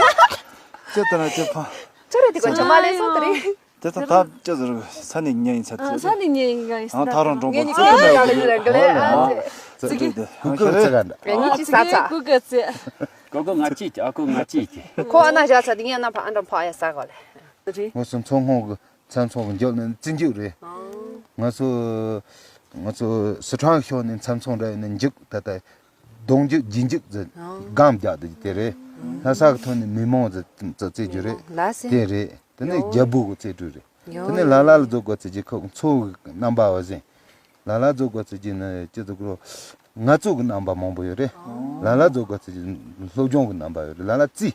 ཅི་ལྟར་ན་ཅི་ཕ། ཅི་རེད་དེ་ཀོ་ཅི་མ་ལས་སོང་དེ་རེད། དེ་ད་ད་ཅི་ཟེར་ས་ནས་ཉལ་ཡིན་ཚ་ཨ་དེ། ས་ནས་ཉལ་ཡིན་ག་ཡིན་ཨང་ཐག་རང་གྲོང་པ་ངས་ནི་ཙི་ཀུ་ནས་ཀ་ལ་ལ་ལ་ཨ་ཙི་ཙི་ཀུ་ཀུ་ཀུ་ཙི་ག་འདྲ། ངས་ཅི་ས་ཚ་ཀུ་ཀུ་ཙི། ཀོ་ཀོ་ང་ཅི་ཅི་ཨ་ཀོ་ང་ཅི་ཅི། ཁོ་ཨ་ན་ཞག་ཚ་དེ་ངས་ན་ཕ་ཨ་འདྲ་ཕ་ཡ་ས་ག་ལ། ངོ་སོ་མཚོ་སྔོན་གི་མཚམས་མཚོ་གི་འཇོག་ནས་བརྩི་འཇུག་རེད། ང་ཚོ་ང་ཚོ་སི་ཁྲོན་ཤོར་ནས་མཚམས་མཚོ་འདྲ་ཡིན་ན་འཇུག་ད་ལྟ། གདོང་འཇུག་རྗེས་འཇུག་ཟེར། སྒམ་རྒྱག་དེ་དེ་རེད། ལྷ་ས་གི་ཐོག་ནས་མི་མང་ཟེར་ཙེ་རྒྱུ་རེད། ལ་སེ། དེ་རེད། དེ་ནས་ཡོ། རྒྱལ་པོ་གི་རྩེ་དྲུག་རེད། ཡོ། དེ་ནས་ལ་ལ་ལ་རྫོགས་དགོས་ཚེ་རྗེ་ཁོ་མཚོ་གི་རྣམ་པ་བ་ཟིན། ལ་ལ་རྫོགས་དགོས་ཚེ་རྗེ་ནི་ཅི་ཟེར་གོ། ང་ཚོ་གི་རྣམ་པ་མང་པོ་ཡོད་རེད། ལ་ལ་རྫོགས་དགོས་ཚེ་རྗེ་སློབ་སྦྱོང་གི་རྣམ་པ་ཡོད་རེད། ལ་ལ་རྩིས།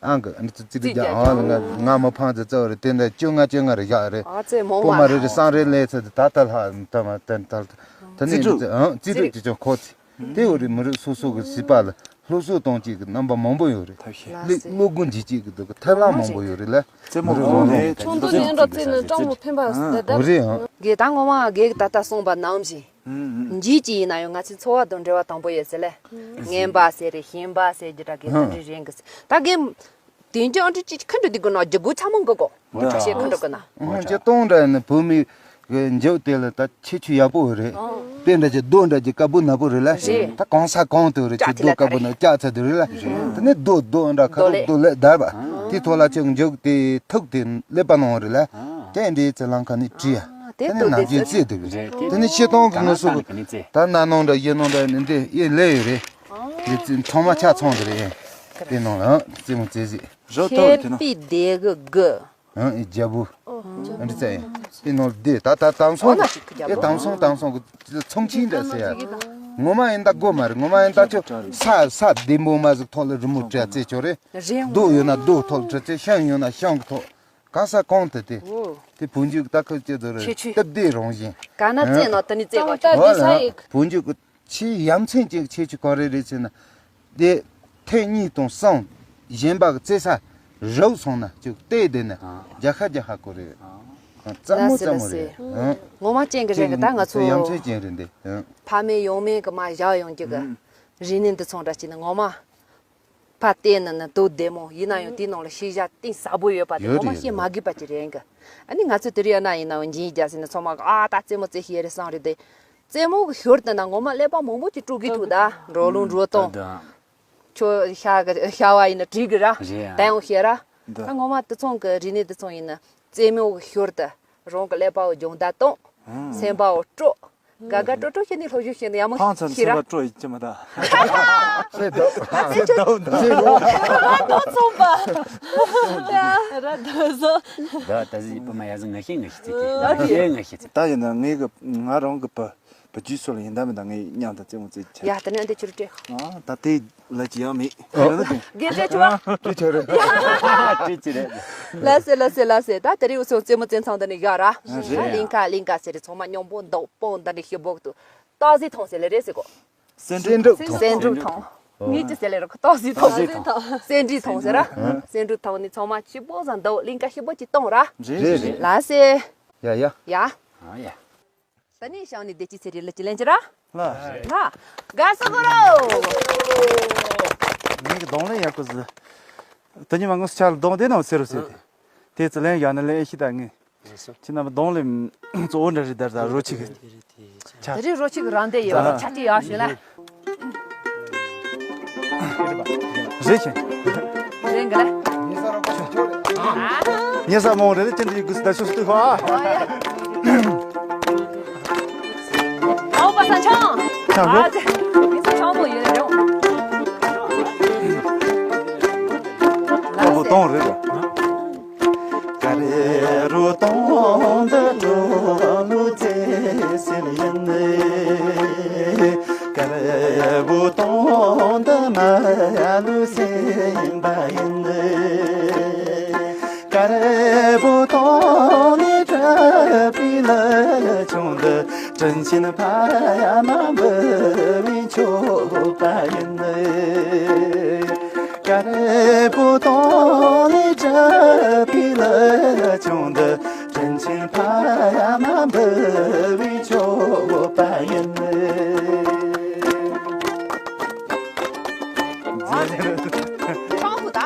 ཨང་གི་ཨ་ནི་ཙི་ཙི་རི་རྒྱ་ཨང་ལ་ང་ང་མ་ཕང་ཙི་ཙི་བ་རེད། དེ་འདྲ་བཅོ་ལྔ་བཅོ་ལྔ་རེ་བཞག་རེད། ཨ་ཙེ་མོ་པོ་མ་མ་རེ་རེ་སང་རེ་ལས་ཚེ་ད་ད་ལྷ་ད་མ་ད་ད་ད་ནི་ཙི་ཙི་ཨང་ཙི་ཙི་ཙི་ཙི་ཁོ་ཚི། དེ་འོ་རེད། མི་རིགས་སོ་སོ་གི་སྲིད་པ་ལ་སློབ་གསོ་གཏོང་བྱེད་ཀྱི་རྣམ་པ་མང་པོ་ཡོད་རེད། ཐབས་ཤེས། ལ་སེ། སློབ་སྒོ་འབྱེད་བྱེད་ཀྱི་འདུག་གི་ཐབས་ལམ་མང་པོ་ཡོད་རེད་ལ། རྩེད་མོ་མི་རིགས་རང་རང་གི་ཆུང་དུ་ནས་འགྲོ་རྩེད་ནི་སྤྲང་པོ་ཕན་པ་ཟེར་ད། འོ་རེད་ཨང་། གེ་ད་ངོ་མ་གེ་གི་ད་ལྟ་གསུངས་པ་ནང་བཞིན། འཇིག་ཅིག་ཡིན་ན་ཡང་ང་ཚོའི་འཚོ་བ་དང་འབྲེལ་བ་དང་པོ་ཡོད་ཟེར་ལེ། ངན་པ་ཟེར་རེད། ཞན་པ་ཟེར་རྒྱུ་འདྲ་གི་དེ་འདྲ་རེད་གི་ཟེར། ད་གེ་དེ་འཇོག་འདྲི་ཅིག་ཁ་འདྲ་འདི་གོ་ན་རྒྱུ་དགུ་ཚ་མོ་གི་གོ། ངོ་ཐུག་བཤད་ཁ་འགྲོ་གི་ན། ཧོང་ཅི་གཏོང་འདྲ་ཡིན་ན་བུད་མེད་ཀྱི་འཇོག་དེ་ལ་ད་ཁྱེད་ཆུ་ཡག་པོ་རེད། དེ་འདྲ་ཅིག་རྡོ་འདྲ་ཅིག་དཀར་པོ་ནག་པོ་རེད་ལ། རེད། ད་གང་ས་གང་དུ་རེད། ཅིག་རྡོ་དཀར་པོ་ནག་ལྕགས་ཚ་དུ་རེད་ལ། དེ་ནས་རྡོ་རྡོ་འདྲ་ཁ་རྡོ་རྡོ་ལས་བརྡར་བ། དེ་ཐོག་ལ་ཅིག་འཇོག་དེ་ཐུག་དེ་ཀླད་པ་ནང་རེད་ལ། དེ་འདྲའི་ཚེ་ལང་ཁ་ནས་བྲིས་ཡ། དེ་ནས་ནམ་རྒྱུན་རྩེ་དུ་རེད། དེ་ནས་ཤེས་སྟོང་གི་ངོ་སོ་གི་ད་ན་ནང་འདྲ་ཡེ་ནང་འདྲ་ནི་འདི་ཡེ་ལས་ཡོད་རེད། འདི་རྩེ་ཐོག་མ་ཆ་ཚང་དུ་རེད། དེ་ནང་ལ་རྩེད་མོ་རྩེ་གཟིགས། རོ་ཐོག་དེ་ན། ཁེ་པི་དེ་གི་གི། ཨང་ཨེ་རྒྱལ་པོ། ཨ་འདྲི་ཙེ་ཡིན། ཨེ་ནོར་བདེ་ད་ད་དང་སོང་། ཨེ་དང་སོང་དང་སོང་གི་ཚོང་ཆེན་འདྲ་ཟེར་ཡ། ངོ་མ་ཡིན་ད་སྒོ་མ་རེད། ངོ་མ་ཡིན་ད་ཆོ་ས་ས་བདེ་མོ་མ་ཟིག་ཐོག་ལ་རི་མོ་བྲིས་ཙེ་ཆོ་རེད། རྡོ་ཡོད་ན་རྡོ་ཐོག་ལ་བྲིས་ཙེ་ཤིང་ཡོད་ན་ཤིང་གི་ཐོག་གང་ས་གང་དུ་དེ། དེ་བུ་འཇུག་ད་ཁོ་ཅི་ཚོ་རེད། སྟབས་བདེ་རང་བཞིན། ག་ན་རྩེ་ནོ་དེ་ནི་རྩེ་གོ་ཆོ། བུ་འཇུག་གི་ཆེས་ཡ་མཚན་ཅན་གྱི་ཁྱད་ཆོས་ག་རེ་རེད་ཟེར་ན། དེ་ཐེངས་གཉིས་དང་གསུམ་གཞན་པ་གི་རྩེ་ས་རུབ་སོང་ན་ཅིག་བལྟས་བསྡད་ནས་རྒྱ་ཁ་རྒྱ་ཁ་གོ་རེད། རྩ་མོ་རྩ་མོ་རེད། ངོ་མ་ཅན་གི་རེད་གི་ད་ང་ཚོ་ཡ་མཚན་ཅན་རེད་འདི། ཕ་མེས་ཡང་མེས་གི་མ་བཞག་ཡོང་རྒྱུ་གི་རིག་གནས་འདི་ཚོ་འདྲ་ཅིག་ནི་ངོ་མ་ཕ་བལྟས་ན་ནི་དོ་བདེ་མོ་ཡིན་ན་ཡང་དེའི་ནང་ལ་ཤེས་བྱ་གཏིང་ཟབ་པོ་ཡོད་པ་དེ་ངོ་མ་བཤད་མ་དགོས་པ་ཅིག་རེད་གི། ཨ་ནི་ང་ཚོ་དེ་རིང་ཡ་ན་ཡིན་ན་ཡང་འཇིན་རྒྱ་ཟེར་ནི་ཚང་མ་གི་ཨ་ད་རྩེད་མོ་རྩེ་ཤེས་རེད་བསམ་རེད་དེ། རྩེད་མོ་གི་ཞོར་དུ་ན་ངོ་མ་ཀླད་པ་མང་པོ་ཅིག་དཀྲུག་གི་འདུག་ད་འགྲོ་ལུང་འགྲོ་སྟངས། ད་ཁྱོད་ཤ་གི་ཤ་བ་ཡིན་ན་བྲིས་གི་ར། རེད་ཡ། ད་ཡང་བཤད་ར། ད་ངོ་མ་དེ་ཚོང་གི་རིག་གནས་དེ་ཚོང་ཡིན་ན་རྩེད་མོ་གི་ཞོར་དུ་རང་གི་ཀླད་པའོ་སྦྱོང་བརྡར་གཏོང་། སེམས་པའོ་དཀྲོག་དགའ་དགའ་སྤྲོ་སྤྲོ་བྱས་ནས་སློབ་སྦྱོང་བྱས་ནས་ཡག་མོ་ཕང་ཚར་ཤི་ར། སེམས་པ་སྤྲོ་ཡི་ཅི་མ་ད། སེ་དོ། སེ་དོ། སེ་དོ། ར་དོ་ཚོང་པ། ར་དོ་བཟོ། ད་ད་ཟི་པ་མ་ཡ་ཟི་ང་ཤེས་ང་ཤེས་ཚེ་དེ་ང་ཤེས་ང་ཤེས་ཚེ། ད་ཡིན་ན་ངའི་གི་ང་རང་གི་བུ་བུ་རྒྱུད་སོགས་ལ་ཡིན་ད་མིན་ད་ངའི་མཉམ་དུ་རྩེད་མོ་རྩེ་ཆ། ཡ་ད་ནི་འདི་ཆུ་རུ་སྤྲད། ཨ་ད་དེ་ལ་ཅི་ཡང་མེད། རེད་ན་དེ། དགེ་རྒན་ཆུ་བ། དེ་ཆ་རེད། དེ་ཅི་རེད། ལ་སེ་ལ་སེ་ལ་སེ་ད་དེ་རིང་འུ་ཚོ་རྩེད་མོ་རྩེ་ཚང་འདི་ནས་བཞག་ར། རེད། གླིང་ཁ་གླིང་ཁ་ཟེར་རེད་ཚང་མ་མཉམ་པོ་འདུག་པོ་འདི་ནས་ཤི་བོག་ཏུ། སྟག་གཟིག་ཐང་ཟེར་ལེ་རེད་ཟེར་གོ། སེ་འབྲུག་ཐང་། སེ་འབྲུག་ཐང་། ངས་ཅི་ཟེར་ལེ་རོ་སྟག་གཟིག་ཐང་། སེ་འབྲུག་ཐང་ཟེར་ར། སེ་འབྲུག་ཐང་ནི་ཚང་མ་ཆི་པོ་ཟ་འདུག་གླིང་ཁ་ཤི་པོ་ཅི་གཏོང་ར། རེད་རེད། ལ་སེ། ཡ་ཡ། ཡ། ཨ་ཡ། ས་གནས་ཤང་ནི་བདེ་སྐྱིད་ཚེ་རིང་ལ་ཅི་ལན་ཅི་ར། ལ། ལ། དགའ་བསུ་གོ་རོ། ངས་གི་གདོང་ལེན་ཡག་པོ་ཟི། དེ་ཉི་མ་ངོ་སུ་ཆ་ལ་གདོང་བདེ་ནང་ཟེར་རོ་ཟེར་ཏེ། དེ་ཚོ་ལན་ཡག་ན་ལན་ཨེ་ཤི་ད་ངས། ཁྱེད་རྣམ་པ་གདོང་ལེན་གཙོ་བོ་འདྲ་རེད་ད་ད་རོ་ཆིག་གི། ད་རེས་རོ་ཆིག་གི་རང་བདེ་ཡོད་པ་ཆ་ཆི་ཡག་ཞུ་ལ། རེད་ཤིང་། རེད་འགའ་ལ། ཉེ་ས་མོ་རེད་ཅན་དེ་གུས་ད་ཆུ་སྟུ་ཧ། ཆང་རོ། ཨ་ཙི། མི་ཚོ་ཆང་མོ་ཡོད་རེད། ཨོ་བོ་དོང་རེད་ལ། ག་རེ་རུ་དོང་འདི་འགྲོ་ལུ་ཚེ་སེམས་ཡིན། ག་རེ་བུ་དོང་འདི་མ་ལུ་སེམས་པ་ཡིན། ག་རེ་བུ་དོང་ནི་གྲུབ་པའི་ལ་ཆུང་འདི། དྲིན་ཆེན་ཕ་ཡ་མ་འབུལ་བའི་མཆོད་པ་ཡིན། ག་རེ་བུ་དོང་ནི་གྲུབ་པའི་ལ་ཆུང་འདི། དྲིན་ཆེན་ཕ་ཡ་མ་འབུལ་བའི་མཆོད་པ་ཡིན། ཆང་བུ་ད།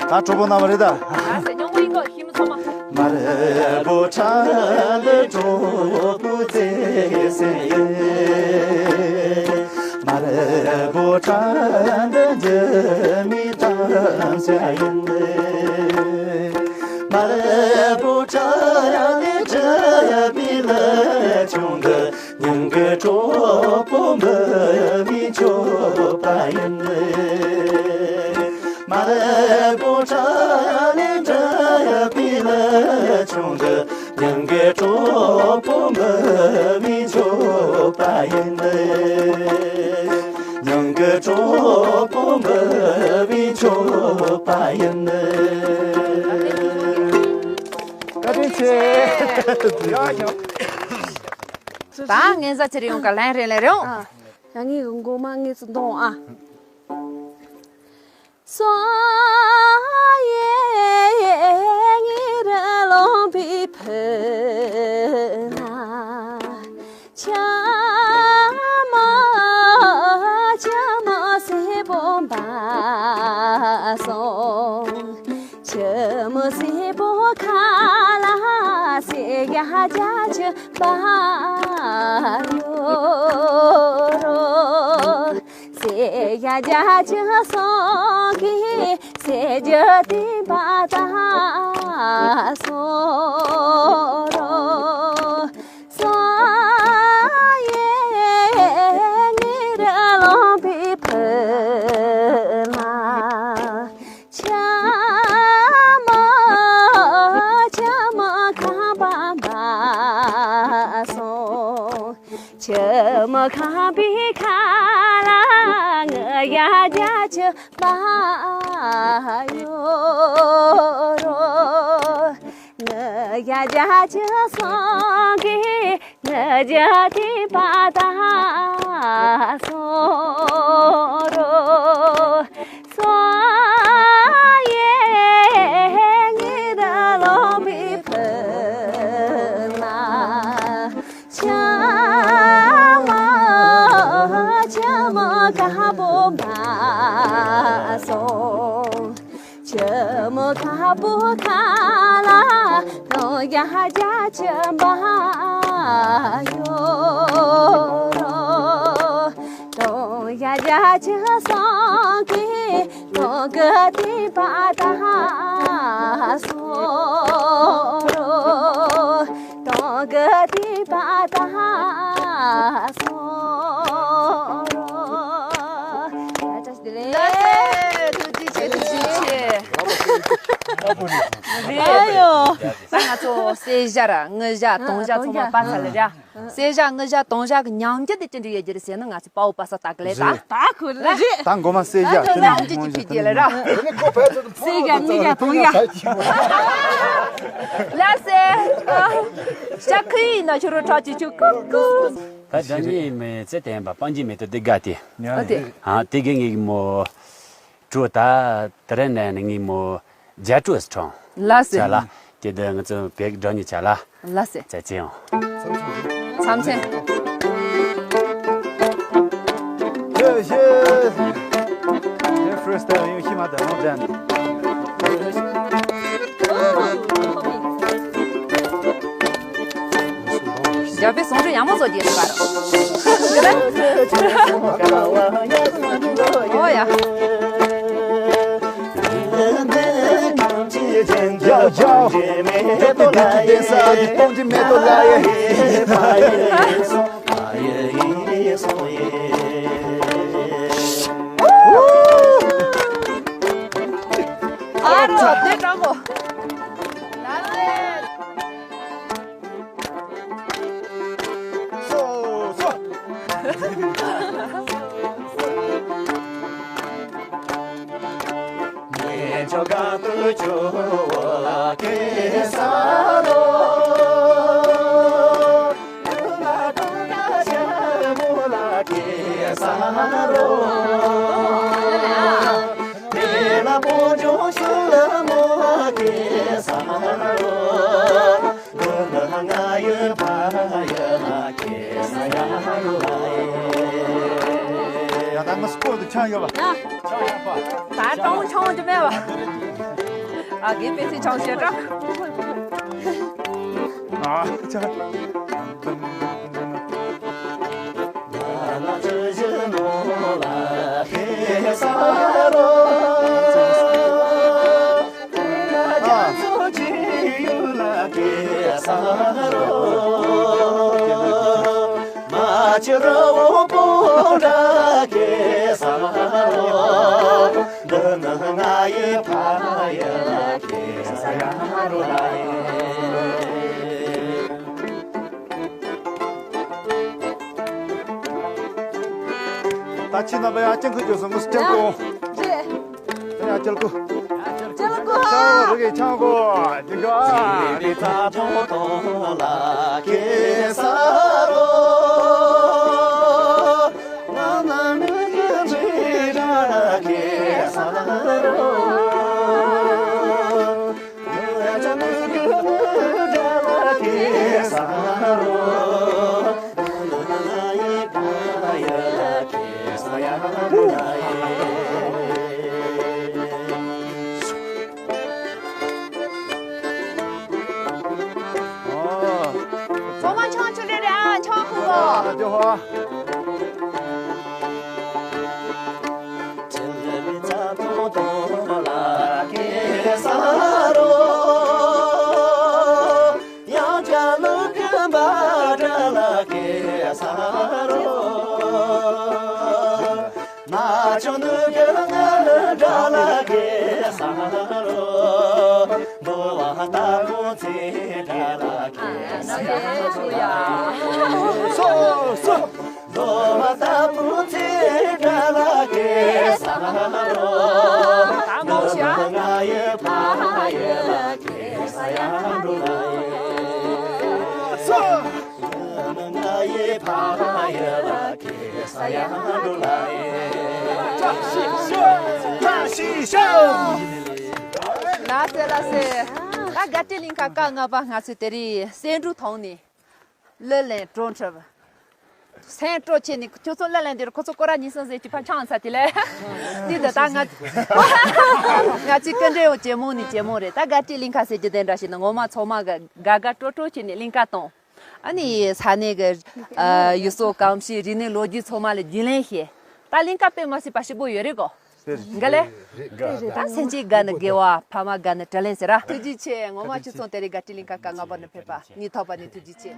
ད་གྲོགས་པོ་རྣམ་པ་རེད་ད། ང་ཟེར་སྙོང་པོ་ཡིན་གོ་ཧི་མི་ཚང་མ། མ་རེ་བོ་ཁྲ་འདི་གྲོགས་པོ་ཚེ་སེ་ཡིན། མ་རེ་བོ་ཁྲ་འདི་འཇི་མི་དང་ཤ་ཡིན། མ་རེ་བོ་ཁྲ་ཡ་ནི་ཁྲ་ཡ་པི་ལ་ཆུང་འདི། སྙིང་གི་གྲོགས་པོ་འབུལ་བའི་མཆོད་པ་ཡིན། མ་རེ་བོ་ཁྲ་ནི་འདྲ་ཡ་པི་ལ་ཆུང་འདི། སྙིང་གི་གྲོགས་པོ་འབུལ་བའི་མཆོད་པ་ཡིན། སྙིང་གི་གྲོགས་པོ་འབུལ་བའི་མཆོད་པ་ཡིན། བཀའ་དྲིན་ཆེ། ཡ་ཡ། ད་ངན་ཟ་ཆེ་རེ་ཡོང་ག་ལན་རེ་ལེ་རེ་ཡོང་། ཨ། ཡ་ངའི་མགོ་མ་ངའི་ཚུར་འདོང་ཨ། སོ་ཡེ་ངེ་ར་ལོང་པི་ཕུ་ན། ཆ་མ་ཆ་མ་སེ་བོ་བ་སོང་། ཆ་མ་སེ་བོ་ཁ་ལ་སེ་ཡ་ཇ་ཆ། པ་ཡོ་རོ། སེ་ཡ་ཇ་ཅི་སོང་གི་སེ་ཇ་ཏི་པ་ད་སོ་རོ། སོ་ཡེ་ངེ་ར་ལོང་པི་ཕུ་ལ། ཆ་མ་ཆ་མ་ཁ་བ་བ་སོང་། ཆ་མ་ཁ་བི་ཁ་ལ་ང་ཡ་ཇ་ཆ་བ་ཡོ་རོ། ང་ཡ་ཇ་ཆ་སོང་གི། ང་ཇ་ཏི་པ་ད་སོ་རོ། སོ་ཡེ་ངེ་ར་ལོང་པི་ཕུ་ན། ཆ་མ་ཆ་མ་ཁ་བོ་མ་སོང་། ཆ་མ་ཁ་བོ་ཁ་ལ་ཏོ་ཡ་ཇ་ཆ་བ་ཡོ་རོ། ཏོ་ཡ་ཇ་ཆ་སོང་གི་ཏོ་ག་ཏི་པ་ད་སོ་རོ། ཏོ་ག་ཏི་པ་ད་སོ་རོ། ལགས་སེ། ཐུགས་རྗེ་ཆེ། ཐུགས་རྗེ་ཆེ། ཨ་ཡོ། ད་ང་ཚོ་སེ་ཞ་ར་ང་ཞ་དོང་ཞ་ཚང་མ་པ་ཚ་ལ་ར། སེ་ཞ་ང་ཞ་དོང་ཞ་གི་ཉམས་འགྱུར་དེ་ཅི་འདྲ་ཡོད་རྒྱུ་རེད་ཟེར་ན། ང་ཚོ་དཔའ་བོ་པ་སངས་ལྟ་གི་ལས་ད། རེད། ད་ཁོ་རེད། རེད། ད་མགོ་མ་སེ་ཞ་ད་ཁྱོད་ནམ་ཅི་ཅི་ཕི་དེ་ལ་ར། སེ་ཞ་ང་ཞ་དོང་ཞ། ལགས་སེ། ཤ་ཁུ་ཡིན་ན་ཁྱོད་རོ་ཁྲག་ཅི་ཆུ་ཀུ་ཀུ། ད་ཇ་ནི་མེ་ཚེ་བརྟན་པ་སྤང་གི་མེ་ཏོག་འདི་དགའ་སྟེ། ཨ་དེ། ཨ་དེ་གི་ངའི་མོ། གྲོ་ད་དེ་རིང་ནས་ངའི་མོ། རྒྱ་གྲོ་སི་ཁྲོང་། ལགས་སེ། ཆ་ལ། དེ་འདི་ང་ཚོ་བེག་སྒྲོན་ནི་ཆ་ལ། ལགས་སེ། ཚེ་ཚེ་ཡོང་། མཚམས་ཚེ། ཡེ་ཤེ། ཡེ་first time ཡོང་ཤི་མ་ད་ལོང་ཅན། རྒྱ་བོད་ཟུང་འབྲེལ་ཡག་མོ་བཟོ་རྒྱུ་ཡོད་པ་རེད། ཨོ་ཡ། ཡའོ་ཡའོ། ཡོད་དེ་དེ་ཅི་བསྟན་ས་དེ་སྟོང་གི་མེད་དོ་ལ་ཡེ། ཨ་རོ་དེ་དྲང་པོ། སོ་སོ། ཡ་ད་ང་སྐོར་དུ་ཆང་ཡོད་པ། ད་ཏོང་ཆང་དུ་མེད་པ། ཨ་གི་པེ་སི་ཆང་ཞེ་དྲག་ཨ་ཆ། ད་ཕྱི་ནང་པ་ཡང་སྤྱང་ཁུ་རྒྱུ་སོང་ངོ་སྤྱང་ཁུ། རེད། ཡང་སྤྱང་ཁུ། སྤྱང་ཁུ། ཤ་རུ་གི་ཆང་གོ། འདི་ག་ཨ་ནི་ད་ཐོང་ཐོང་ལ་ཁེ་ས་རོ། ང་ན་མི་གི་མི་ར་ཁེ་ས་རོ། ཚང་མ་ཆང་ཆུ་ལེ་རེད་ཨ། ཆང་ཁུ་གོ། ལགས་སེ་ལགས་སེ། ད་དགའ་སྤྲོའི་གླིང་ག་སྐབས་ལྔ་པ་ང་ཚོས་དེ་རིང་སེ་འབྲུ་ཐོག་ནས། གླུ་ལེན་སྤྲོ་འཁྲབ། སེམས་སྤྲོ་བྱས་ནས་ཁྱོད་ཚོ་གླུ་ལེན་འདིར་ཁོ་ཚོ་སྐོར་ར་ཉིན་སང་ཟེར་གྱི་ཕར་འཆང་ཚར་དེ་ལས། འདི་འདི་ད་ང་ང་ཚོའི་སྐུ་མགྲོན་ཇེ་མང་ནས་ཇེ་མང་རེད། ད་དགའ་སྤྲོའི་གླིང་ག་ཟེར་རྒྱུ་དེ་འདྲ་ཞིག་ནི་ངོ་མ་ཚང་མ་གི་དགའ་དགའ་སྤྲོ་སྤྲོ་བྱས་ནས་གླིང་ག་བཏང་། ཨ་ནི་ས་གནས་གི་ཨ་ཡུལ་སྲོལ་གོམས་གཤིས་རིག་གནས་ལོ་རྒྱུས་ཚང་མ་ལ་རྒྱུས་ལོན་བྱས། ད་གླིང་ག་དཔེ་མ་སྲིད་པ་ཞིབ་པོ་ཡོད་རེད་གོ། འགའ་ལས། ད་སེམས་ཅན་དགའ་ནི་དགེ་བ། ཕ་མ་དགའ་ནི་དྲིན་ལན་ཟེར་ར། ཐུགས་རྗེ་ཆེ། ངོ་མ་ཁྱོད་ཚོ་དེ་རིང་དགའ་སྤྲོའི་གླིང་ག་སྐབས་ལྔ་པ་ནས་ཕེབས་པ་སྙིང་ཐག་པ་ནས་ཐུགས་རྗེ་ཆེ།